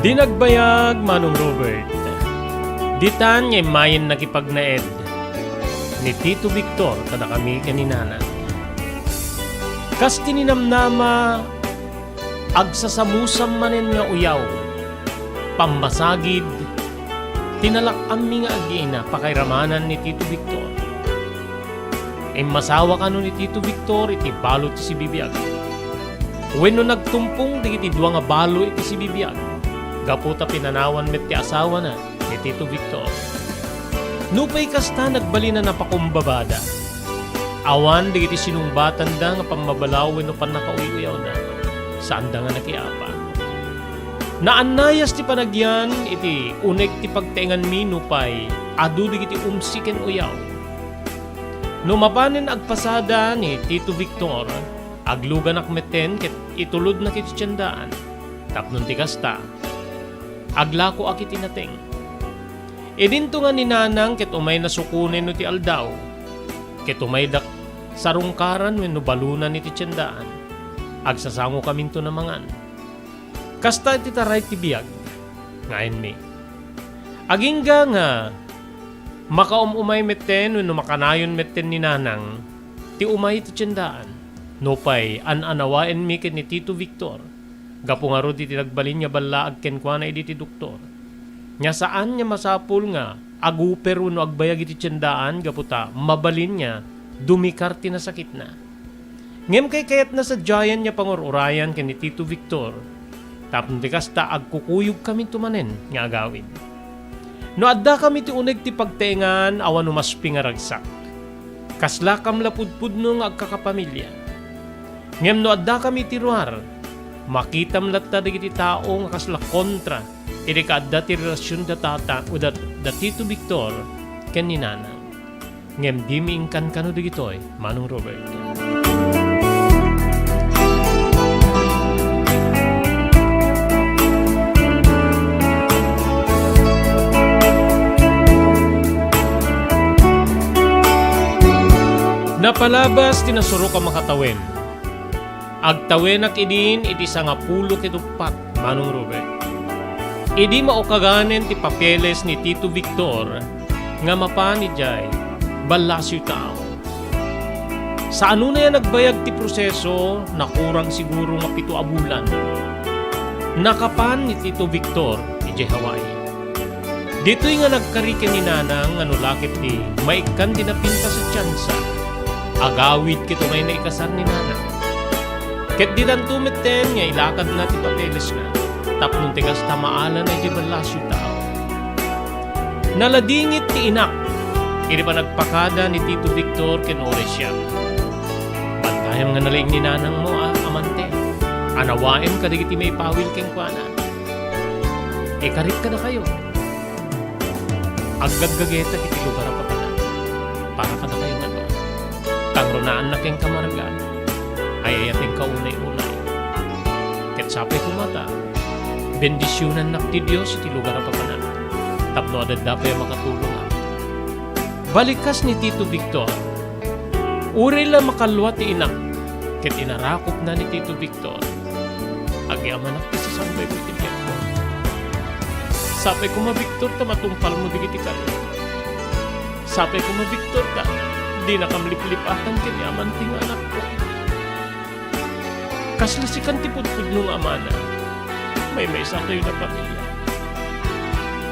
Di nagbayag, Manong Robert. Ditan nga immayen nakipagnaed ni Tito Victor kadakami ken ni Nanang. Kas ti ninamnama, agsasamusam manen nga uyaw, pammasagid, tinalak-ammi nga agina pakairamanan ni Tito Victor. Immasawa kano ni Tito Victor iti balo ti sibibiag. Wenno nagtumpong dagiti dua nga balo iti sibibiag, gapu ta pinanawan met ti asawana ni Tito Victor. Nupay kasta, nagbalin a napakumbabada. Awan dagiti sinungbatanda nga pammabalaw wenno pannakauy-uyawna. Saanda nga nakiapa. Naannayas ti panagyan iti uneg ti pagtaenganmi nupay adu dagiti umsi ken uyaw. No mapanen agpasada ni Tito Victor, agluganak metten ket itulodnak iti tiendaan. Tapno ti kasta, aglakoak iti nateng. Idinto nga ni Nanang ket umayna sukonen no ti aldaw, ket umaydak sarungkaran wenno balunan iti tiendaan. Agsasangokaminton a mangan. Kasta iti taray ti biag nga ayanmi. Agingga nga makaum-umay metten wenno makanayon metten ni Nanang ti umay iti tiendaan. Nupay an-anawaenmi ken ni Tito Victor, gapu ngarud iti nagbalin nga ballaag kenkuana idi ti doktor, nga saan nga masapul nga aguper wenno agbayag iti tiendaan gapu ta mabalin nga dumikar ti nasakitna. Ngem kaykayatna sadiayen nga pangur-urayan ken ni Tito Victor, tapno ti kasta, agkukuyogkaminto manen nga agawid. No addakam iti uneg ti pagtaengan, awan no maspi nga ragsak. Kaslakam la pudpudno nga agkakapamilia. Ngem no addakami iti ruar, makitam latta dagiti tao nga kasla kontra iti kaadda ti relasion da tata, o da, da Tito Victor ken ni Nanang. Ngem dimi inkankano dagitoy, Manong Robert. Napalabas ti nasurok a makatawen. Agtawenak idin iti sangapulo ket uppat, Manong Robert. Idi maukaganen ti papeles ni Tito Victor nga mapan idiay Ballasiw Taaw. Saanonay a nagbayag ti proseso, nakurang siguro nga pito a bulan. Nakapan ni Tito Victor idiay Hawaii. Ditoy nga nagkari ken ni Nanang nga no la ket ti maikkan ti napintas a tiansa, agawid ket umayna ikasar ni Nanang. Ket ditanto metten nga ilakadna ti papelesna tapno ti kasta maalanna idiay Ballasiw Taaw. Naladingit ti inak iti panagpakada ni Tito Victor ken Oresia. Bantayam nga nalaing ni Nanangmo a amante. Anawaem kadagiti maipawil kenkuana. Ikarit kadakayo. Aggaggagetak iti lugar a papanak. Para kadakayo ngato. Kangrunaan na ken kamarga. Ay-ayaten ka unay-unay. Ket sapay koma ta, bendisionannak ti Dios iti lugar a papanak. Tapno adda pay a makatulongak. Balikas ni Tito Victor. Uray la makalua ti inak, ket inarakopna ni Tito Victor. Agyamanak ti sasangbayko iti biagko. Sapay koma, Victor, ta matungpalmo dagiti kari. Sapay koma, Victor, ta dinakam liplipatan ken ni amante nga anakko. Kasla sikan ti pudpudno nga amana. Maymaysatayo a pamilya.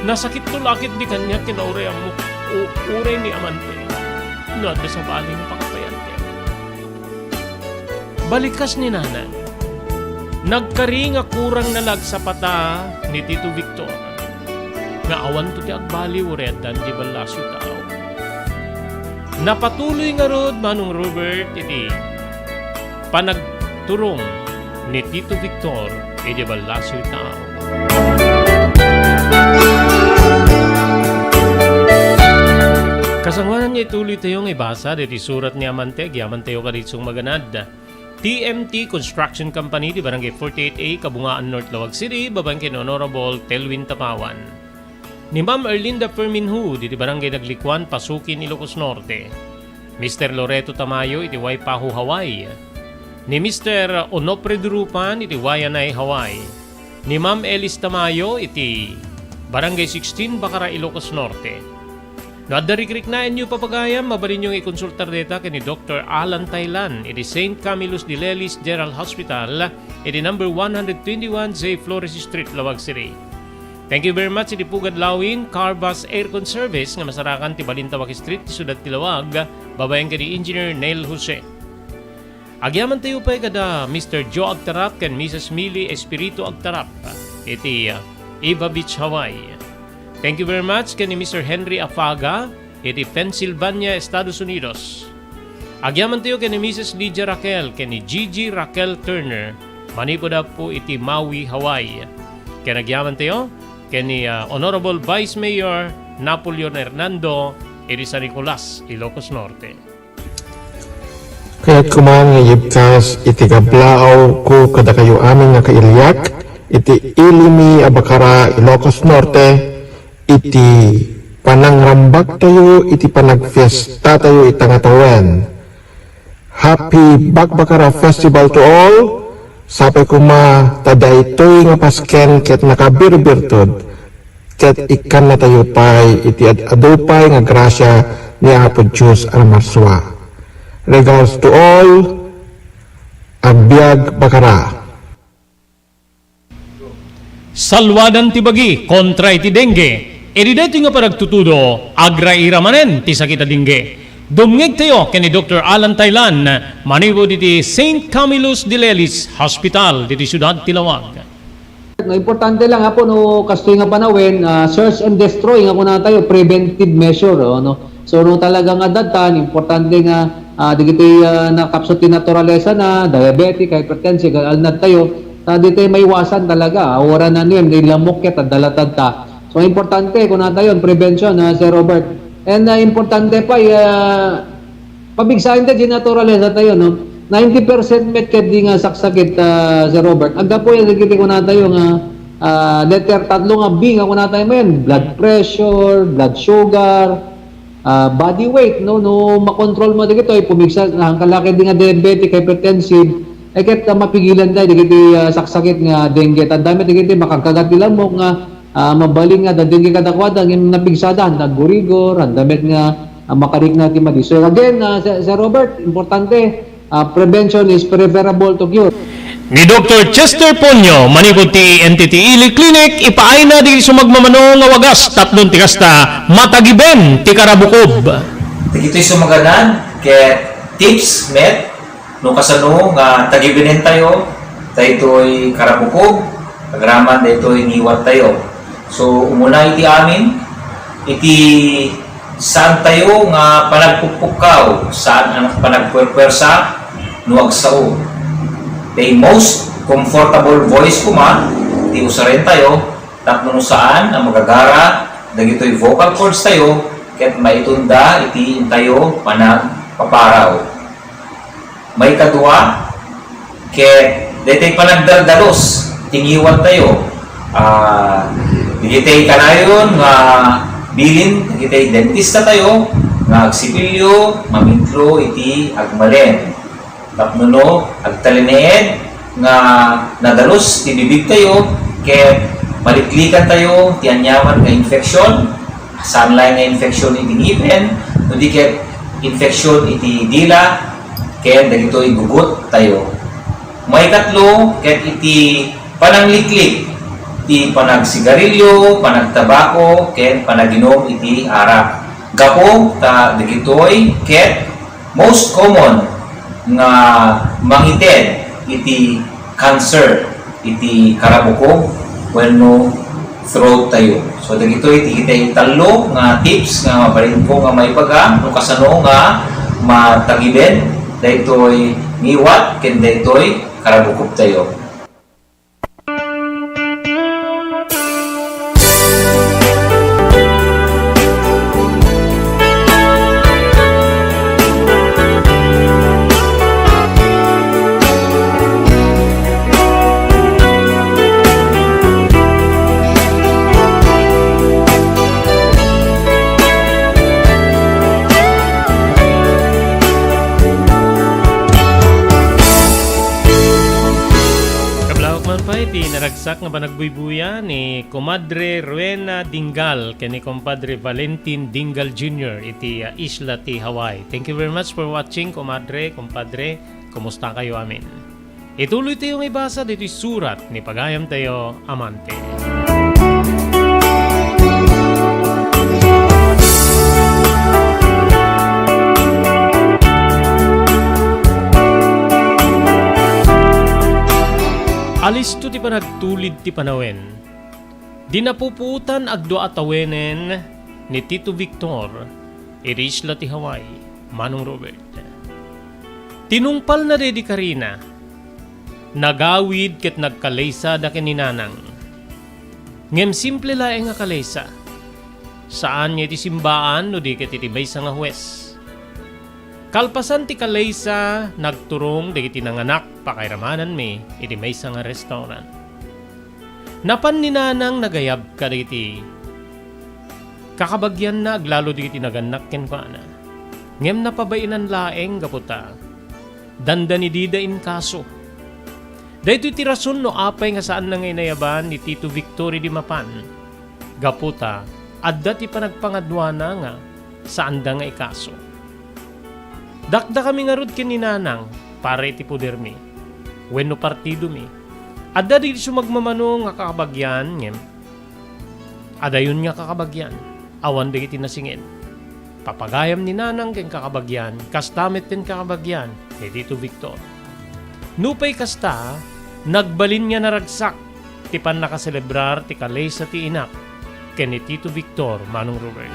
Nasakitto la ket di kaniak ken uray ammok, u-, uray ni amante. No adda sabali nga pakapayantemo. Balikas ni Nanang. Nagkari nga kurang na la agsapata ni Tito Victor nga awanto ti agbaliw uray addan di Ballasiw Taaw. Napatuloy ngarud, Manong Robert, iti panagturong ni Tito Victor iti Ballasiw Taaw. Kasangoanan nga ituloytayo nga ibasa daytoy surat ni amante, agyamantayo kadagiti sumagana. T M T Construction Company, ti Barangay forty-eight A, Kabungaan, North Laoag City, babaen ken Honorable Telwin Tapawan. Ni Ma'am Erlinda Ferminhu, iti Barangay Naglikuan, Pasukin, Ilocos Norte. Mister Loreto Tamayo, iti Waipahu, Hawaii. Ni Mister Onofre Durupan, iti Waianae, Hawaii. Ni Ma'am Elis Tamayo, iti Barangay sixteen, Bacara, Ilocos Norte. No adda rikriknaenyo, papagayam, mabalinyo nga ikonsultar dayta ken ni Doktor Alan Taylan iti Saint Camillus de Lelis General Hospital iti number one hundred twenty-one J Flores Street, Laoag City. Thank you very much iti Pugad Lawing Carvas Aircon Service nga masarakan ti Balintawak Street ti siudad ti Laoag, babaen ken ni Engineer Neil Jose. Agyamantayo pay kada Mister Joe Agtarap ken Missus Millie Espiritu Agtarap iti, uh, Eva Beach, Hawaii. Thank you very much ken ni Mister Henry Afaga iti Pennsylvania, Estados Unidos. Agyamantayo ken ni Missus Lydia Raquel ken ni Gigi Raquel Turner manipud Apo iti Maui, Hawaii. Ken agyamantayo ken ni, uh, Honorable Vice Mayor Napoleon Hernando iti San Nicolas, Ilocos Norte. Kayat koma nga iyebkas iti kablaaw ko kadakayo amin nga kailiak iti Ilimi a Bacara, Ilocos Norte, iti panangrambaktayo iti panagfiestatayo ita nga tawen. Happy Bakbakara Festival to all! Sapay koma ta daytoy nga pasken ket nakabirbirtud ket ikkannatayo pay iti ad-adu pay nga grasia ni Apo Dios a namarsua. Regards to all, agbiag Bakara. Saluadan ti bagi kontra iti dengue. Idi daytoy nga panagtutudo, agraira manen ti sakit a dengue. Dumngegtayo ken ni Doktor Alan Taylan manipud iti Saint Camillus de Lelis Hospital ditoy siudad ti Laoag. No, importante lang, Apo, no, kastoy nga panawen, ah, search and destroy nga kunatayo, preventive measure, oh, no? So, no, talaga nga datan, importante nga, ah, dagiti, ah, nakapsut ti naturalesa na, diabetic, hypertensive, alnad tayo, ta di tayo maiwasan talaga, ah, wara na niyan, di lamok ket, adda latad ta. So, importante, kuna tayo, prevention, ah, Sir Robert. And, ah, importante pa, ah, pabigsaen ta di naturalesa tayo, no? Ninety percent met ket di nga saksakit, ah, Sir Robert. Aggapu yan, dagiti kuna tayo nga, ah, letter tatlo nga B nga kuna tayo mo yan, blood pressure, blood sugar, ah, body weight, no? No makontrol mo dagitoy, pumigsa, ang kalakid nga diabetic, hypertensive, eh, ket, ah, mapigilan tayo dagiti, ah, saksakit nga dengue. Tanda met dagiti makagkagat ti lamok nga, ah, mabalin nga da dengue kadakuada, ngem napigsada, handa gurigor, handa met nga, ah, makarikna ti madi. So again, ah, Sir, Sir Robert, importante, ah, prevention is preferable to cure. Ni Doktor Chester Ponyo, manipud ti N T T Ili Clinic, ipaayna dagiti sumagmamano nga wagas tapno ti kasta, matagiben ti karabukob. Dagitoy sumagadan ket tips met no kasano nga tagibenen tayo daytoy karabukob, agraman daytoy ngiwat tayo. So, umuna iti amin, iti saan tayo nga panagpukpukkaw, saan a panagpuerpuersa no agsao. The most comfortable voice koma ti usaren tayo tapno no saan a magagara dagitoy vocal cords tayo ket maitunda iti intayo panagpaparaw. Maikadua, ket daytoy panagdaldalus ti ngiwat tayo. Ah, dagitoy kanayon nga bilin dagitoy dentista tayo nga agsipilyo, mamitlo iti agmalen. Tapno no agtalinaed nga nadalus ti bibig tayo, ket maliklikan tayo ti aniaman nga infection, saan laeng nga infection iti ngipen, no di ket infection iti dila, ken dagitoy gugut tayo. Maikatlo, ket iti panangliklik ti panagsigarilyo, panagtabako, ken panaginum iti arak. Gapu ta dagitoy ket most common nga mangited iti cancer iti karabukob wenno throat tayo. So, dagitoy ti kitay tallo nga tips nga mabalinko nga maibaga no kasano nga matagiben daytoy ngiwat ken daytoy karabukob tayo. Kablaok man pay ti naragsak nga panagbuybuya ni Komadre Rowena Dingal ken ni Kompadre Valentin Dingal Junior iti, ah, isla ti Hawaii. Thank you very much for watching, Komadre, Kompadre. Kumustakayo amin? Ituloytayo nga ibasa ditoy surat ni pagayamtayo, Amante. Alisto ti panagtulid ti panawen. Di napupuotan agdua a tawenen ni Tito Victor iti isla ti Hawaii, Manong Robert. Tinungpalna daydi karina, nagawid ket nagkaleysada ken ni Nanang. Ngem simple laeng a kaleysa. Saan nga iti simbaan no di ket iti maysa nga huwes. Kalpasan ti kaleysa, nagturong dagiti nanganak, pakayramananmi iti maysa nga restaurant. Napan ni Nanang nagayab kadagiti kakabagianna aglalo dagiti nagannak kenkuana. Ngem napabainan laeng gapu ta dandanidida inkaso. Daytoy ti rason no apay nga saanna nga inayaban ni Tito Victor idi mapan. Gapu ta adda ti panagpangaduana nga saanda nga ikaso. Dakdakami ngarud ken ni Nanang para iti podermi wenno partidomi. Adda dagiti sumagmamano nga kakabagian ngem adayon nga kakabagian, awan dagiti nasinged. Papagayam ni Nanang ken kakabagian, kasta met ken kakabagian ni Tito Victor. Nupay kasta, nagbalin nga naragsak ti pannakaselebrar ti kaleysa ti inak ken ni Tito Victor, Manong Robert.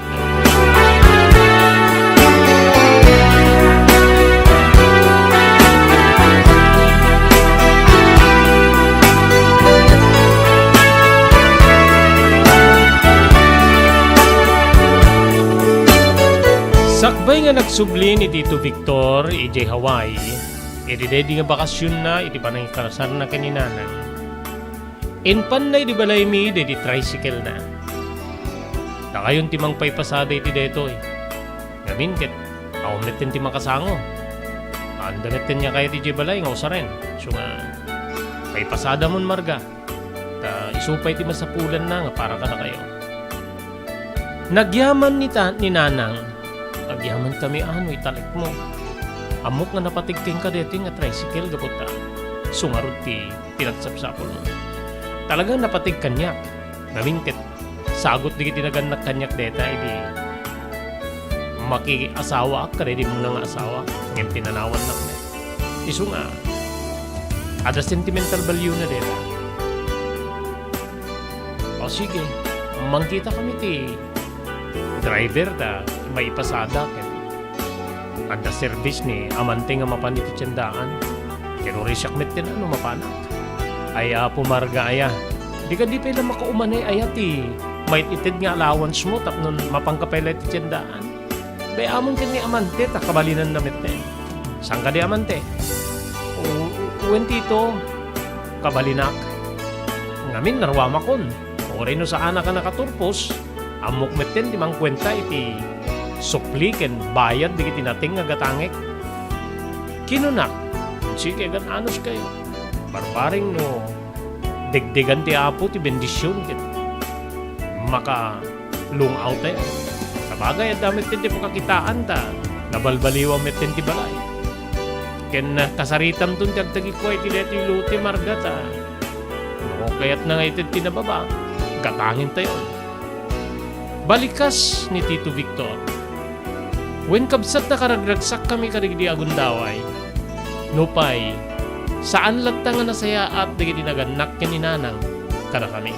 Nga nagsubli ni Tito Victor idiay Hawaii, iti daydi nga bakasionna iti panangikasarna ken ni Nanang, impanna idi balaymi daydi tricycle-na. Dakayon ti mangpaipasada iti daytoy. Ngamin ket awan metten ti makasango. Adda metten nga kayat idiay balay nga usaren. Isu nga, paipasadamon, Marga. Ta isu pay ti masapulanna nga para kadakayo. Nagyaman ni ta-, ni Nanang. Agyaman kami a no italekmo. Ammok nga napateg kenka daytoy nga tricycle gapu ta isu ngarud ti pinagsapsapulmo. Talaga napateg kaniak. Ngamin ket sagut dagiti nagannak kaniak dayta idi makiasawaak kadaydi muna nga asawa, ngem pinanawannak met. Isu nga, adda sentimental value-na dayta. O sige, mangkita kami ti driver ta maipasada ket adda service ni amante nga mapan iti tiendaan. Kinurisiak metten a no mapanak. Ay, Apo Marga aya, di kadi pay la makaumanay aya ti maited nga allowance mo tapno mapanka pay la iti tiendaan? Bay-amon ken ni amante ta kabalinanna metten. Saan kadi amante? U-, wen Tito, kabalinak. Ngamin, naruamakon. Uray no saanak a nakaturpos, ammok metten ti mangkuenta iti supli ken bayad dagiti nateng nga gatangek. Kinonak, "Sige, agan-anos kayo. Barbareng no degdegan ti Apo ti bendision ket makalung-aw tayo. Sabagay, adda metten ti pakakitaan ta nabalbaliwan metten ti balay. Ken kasaritamton ti agtagikua iti daytoy lote, Marga, ta no kayatna nga ited ti nababa, gatangen tayo." Balikas ni Tito Victor. Wen kabsat, nakaragragsakkami kadagidi a gundaway. Nupay, saan latta nga nasayaat dagiti nagannak ken ni Nanang kadakami.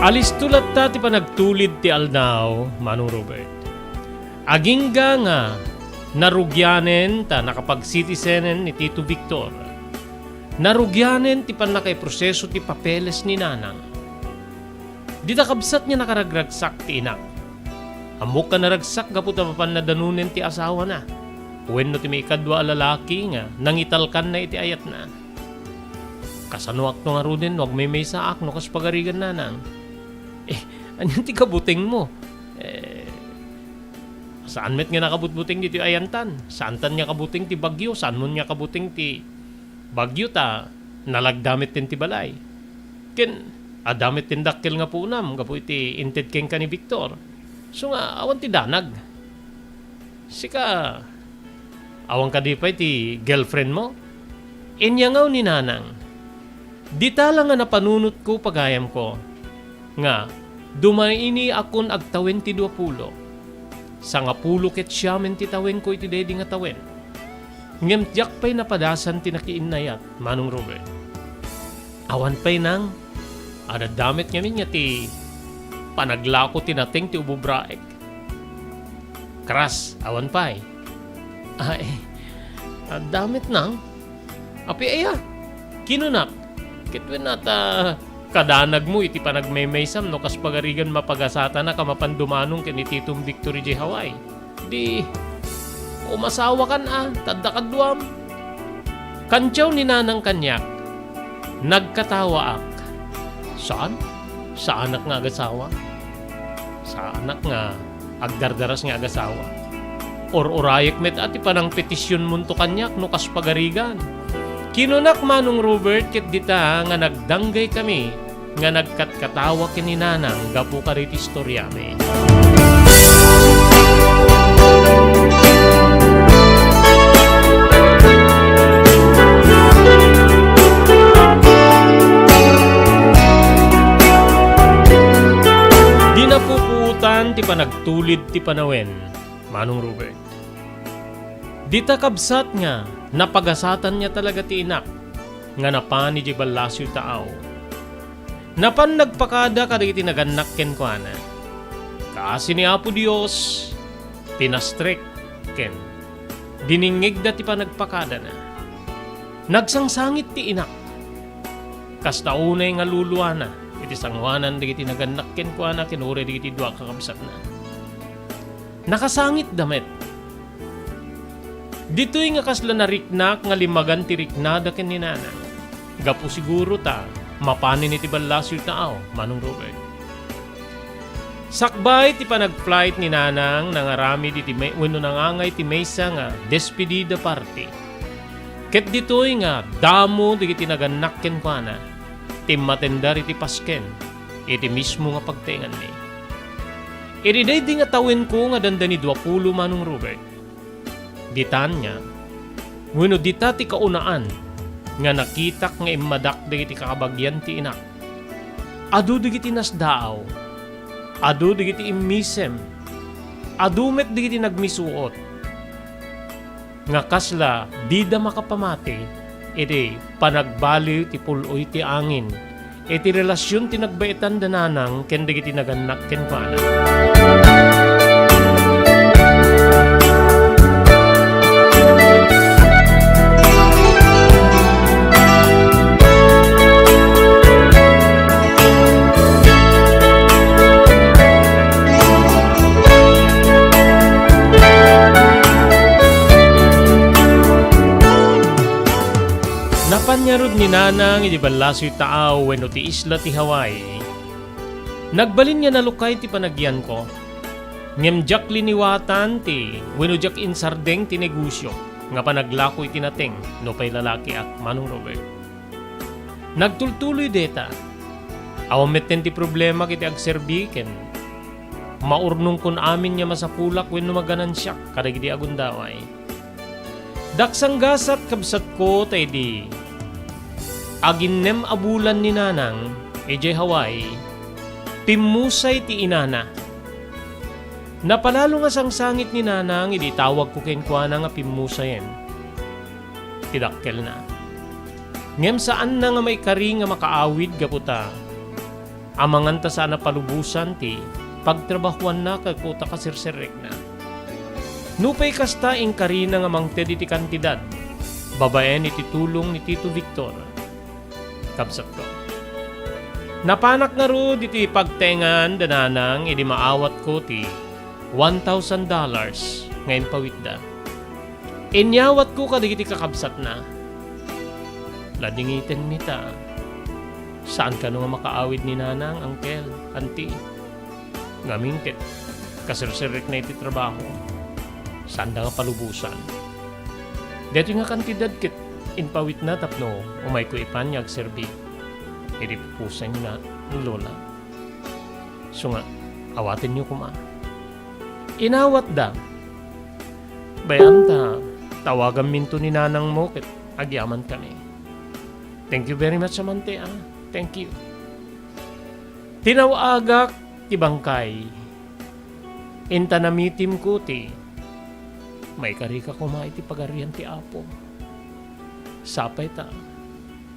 Alisto latta ti panagtulid ti aldaw, Manong Robert. Agingga nga narugianen ta nakapag-citizenen ni Tito Victor. Narugianen ti pannakaiproseso ti papeles ni Nanang. Dita kabsat nga nakaragragsak ti inak. Ammok a naragsak gapu ta mapan nadanonen ti asawana wenno ti maikadua a lalaki nga nangitalkanna iti ayatna. Kasanoakto ngaruden no agmaymaysaak no kas pagarigan, Nanang? Eh, anian ti kabutengmo? Eh, saan met nga nakabutbuteng ditoy ayantan. Saantan nga kabuteng ti bagyo, saanmon nga kabuteng ti bagyo ta nalagda metten ti balay. Ken adda metten dakkel nga puonam gapu iti inted kenka ni Victor. Isu nga awan ti danag. Sika, awan kadi pay ti girlfriendmo? Inyangaw ni Nanang. Dita la nga napanunotko, pagayamko, nga dumainiakon agtawen ti duapulo. Sangapulo ket siamen ti tawenko iti daydi nga tawen. Ngem diak pay napadasan ti nakiinnayat, Manong Robert. Awan pay, Nang. Adda met ngamin nga ti panaglako ti nateng ti ububraek. Kras, awan pay. Ay, adda met, Nang. Apay aya? Kinonak, ket wen a ta kadanagmo iti panagmaymaysam no kas pagarigan mapagasatanak a mapan dumanong ken ni Titom Victor idiay Hawaii. Di, umasawakan a, ta adda kaduam. Kantiaw ni Nanang kaniak, nagkatawaak. Saan? Saanak nga agasawa? Saanak nga agdardaras nga agasawa? Ur-urayek met a ti panangpetisionmonto kaniak no kas pagarigan. Kinonak, Manong Robert, ket dita nga nagdanggaykami nga nagkatkatawa ken ni Nanang gapu kadagiti istoriami. Di napupuotan ti panagtulid ti panawen, Manong Robert. Dita kabsat nga napagasatanna talaga ti inak nga napan idiay ballasiw taaw. Napan nagpakada kadagiti nagannak kenkuana. Kaasi ni Apo Dios, pinastrek ken diningngegda ti panagpakadana. Nagsangsangit ti inak. Kasta unay nga luluana iti sangoanan dagiti nagannak kenkuana ken uray dagiti dua a kakabsatna. Nakasangitda met. Ditoy nga kasla nariknak nga limmagan ti riknada ken ni Nanang. Gapu siguro ta mapanen iti ballasiw taaw, Manong Robert. Sakbay ti panag-flight ni Nanang, nangaramid iti may-, wenno nangangay ti maysa nga despedida party. Ket ditoy nga damo dagiti nagannak kenkuana ti immatendar iti pasken iti mismo nga pagtaenganmi. Idi daydi nga tawenko nga dandani duapulo, Manong Robert, ditan nga, wenno dita ti kaunaan nga nakitak nga immadak dagiti kakabagian ti inak. Adu dagiti nasdaaw, adu dagiti immisem, adu met dagiti nagmisuot nga kasla dida makapamati iti panagbaliw ti pul-oy ti angin iti relasion ti nagbaetan da Nanang ken dagiti nagannak kenkuana. Napan ngarud ni Nanang iti ballasiw taaw wenno ti isla ti Hawaii. Nagbalin nga nalukay ti panagyanko, ngem diak liniwatan ti wenno diak insardeng ti negosio nga panaglako iti nateng nupay lalakiak, Manong Robert. Nagtultuloy dayta. Awan metten ti problema iti agserbi ken maurnongkon amin nga masapulak wenno maganansiak kadagiti agundaway. Daksanggasat, kabsatko, ta idi aginnem a bulan ni Nanang idiay Hawaii, pimmusay ti inana. Napalalo nga sangsangit ni Nanang idi itawagko kenkuana nga pimmusayen ti dakkelna. Ngem saanna nga maikari nga makaawid gapu ta amangan ta saan a palubosan ti pagtrabahoanna ket kuta kaserserekna. Nupay kasta, inkarina nga mangted iti kantidad babaen iti tulong ni Tito Victor, kabsatko. Napanak ngarud iti pagtaengan da Nanang idi maawatko ti one thousand dollars nga impawitda. Inyawatko kadagiti kakabsatna. Ladingitenmi ta saan kano nga makaawid ni Nanang, Uncle, Auntie. Ngamin ket kaserserekna iti trabaho. Saanda nga palubosan. Daytoy nga kantidad ket impawitna tapno umayko ipan nga agserbi iti pupusan ni Lola. Isu nga, awatenyo koma. Inawatda. Bay-am ta tawaganminto ni Nanangmo ket agyamankami. Thank you very much, Amante, ah. Thank you. Tinaw-agak ti bangkay. Inta namitimko ti maikarika koma iti Pagarian ti Apo. Sapay ta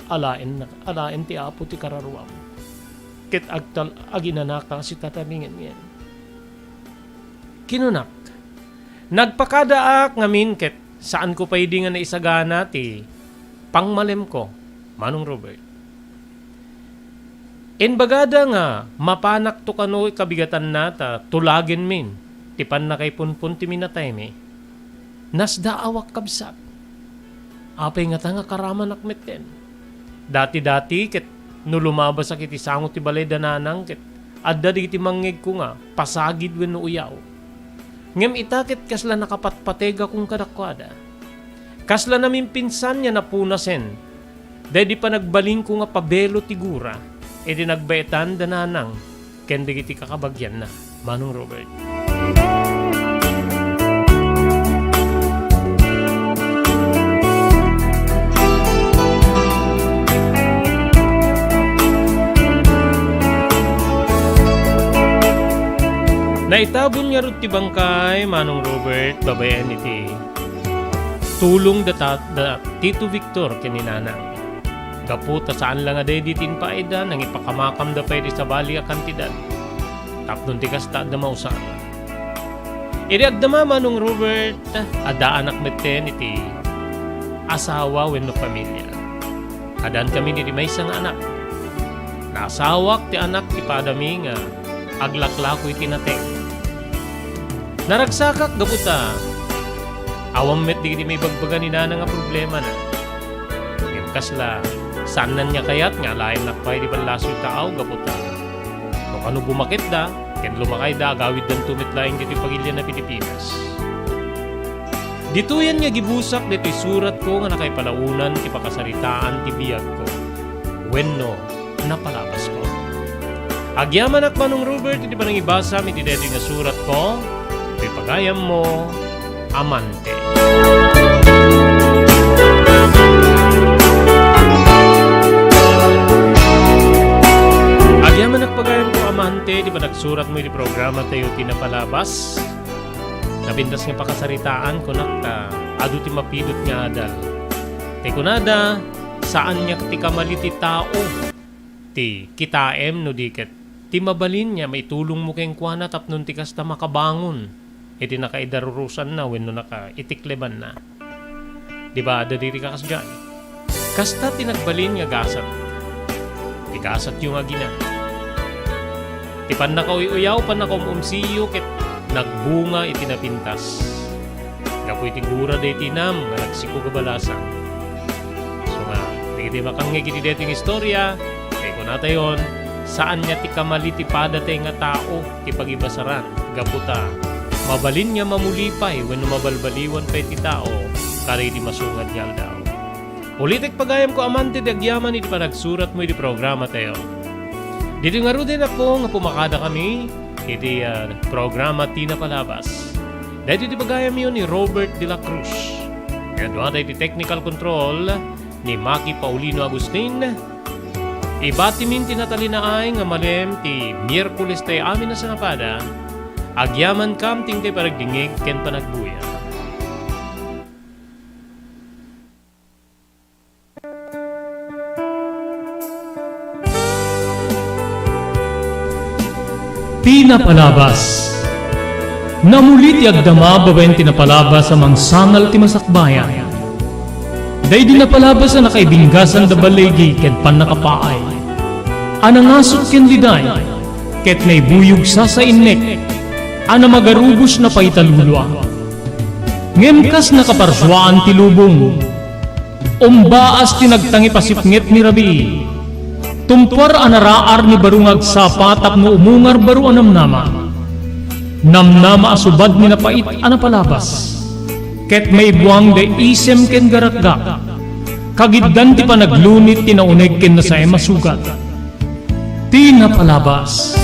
alaen, alaen ti Apo ti kararuam. Ket agtal-, aginanaka sita ta ngenngen. Kinunak, nagpakadaak ngamin ket saanko pay idi nga naisagana ti pangmalemko, Manong Robert. Imbagada nga mapanakto kano ikabigatanna ta tulagenmin ti pannakaipunpon ti minataymi. Nasdaawak, kabsat. Apay ngata nga karamanak metten? Dati-dati ket no lumabasak iti sango ti balay da Nanang ket adda dagiti mangngegko nga pasagid wenno uyaw. Ngem ita ket kasla nakapatpategakon kadakuada. Kasla namimpinsan nga napunasen daydi panagbalinko nga pabelo ti gura iti nagbaetan da Nanang ken dagiti kakabagianna, Manong Robert. Naitabon ngarud ti bangkay, Manong Robert, babaen iti tulong da ta-, da Tito Victor ken ni Nanang. Gapu ta saan la nga daydi ti impaayda, nangipakamakamda pay ti sabali a kantidad. Tapno ti kasta, adda mausar. Idi agdama Manong Robert, adda anak metten iti asawa wenno pamilia. Adaan kami iti maysa nga anak. Naasawak ti anak ti padami nga aglaklako iti nateng. Naragsakak gapu ta awan met dagiti maibagbaga ni nana nga problemana. Ngem kasla, saanna a kayat nga alaennak pay ti ballasiw taaw gapu ta no kano bumaketda ken lumakayda, agawiddanto met laeng ditoy pagilian a Pilipinas. Ditoyen nga gibusak ditoy suratko nga nakaipalaonan ti pakasaritaan ti biagko wenno napalabasko. Agyamanak, Manong Robert, iti panangibasam iti daytoy nga suratko, iti pagayammo, Amante. Agyamanak pagayamko, Amante, iti panagsuratmo iti programa tayo ti napalabas. Napintas nga pakasaritaan, kunak ta adu ti mapidot nga adal. Ti kunada, saanyak ti kamali ti tao ti kitaem no di ket ti mabalin nga maitulongmo kenkuana tapno ti kasta makabangon iti nakaidarurusanna wenno nakaitiklebanna. Di ba, adda diri kakasdiay? Kasta ti nagbalin nga gasat. Ti gasatyo nga agina. Ti pannakauy-uyaw, pannakaum-umsiyo, ket nagbunga iti napintas. Gapu iti gura daytoy nam nga nagsiko a balasang. So nga, dagiti makangngeg iti daytoy nga istorya, ket kunatayon, saanna ti kamali ti padatay nga tao ti pagibasaran, gapu ta mabalin nga mamuli pay wenno mabalbaliwan pay ti tao kadagiti masungad nga aldaw. Ulitek pagayamko, Amante, ti agyaman iti panagsuratmo iti programa tayo. Ditoy ngaruden, Apo, nga pumakada kami iti, ah, programa ti napalabas. Daytoy ti pagayamyo ni Robert de la Cruz. Ken adda iti technical control ni Maki Paulino Agustin. Ibatimin ti Natalinaay nga malem ti Miyerkules tayo amin a sangapada. Agyamankam ti inkay panagdingngeg ken panagbuya. Ti napalabas. Namuli ti agdama babaen ti napalabas a mangsangal ti masakbayan. Daydi napalabas a nakaibinggasan da baligi ken pannakapaay. A nangasut ken liday, ket naibuyog sasainnek, a namagarubos na paitalulua. Ngem kas nakaparsuaan ti lubong, umbaas ti nagtangipasipnget ni rabii. Tumpuar a naraar ni baro nga agsapa tapno umungar baro a namnama. Namnama a subad ni napait a napalabas. Ket maibuang da isem ken garakgak. Kagiddan ti panaglunit ti nauneg ken nasaem a sugat. Ti napalabas.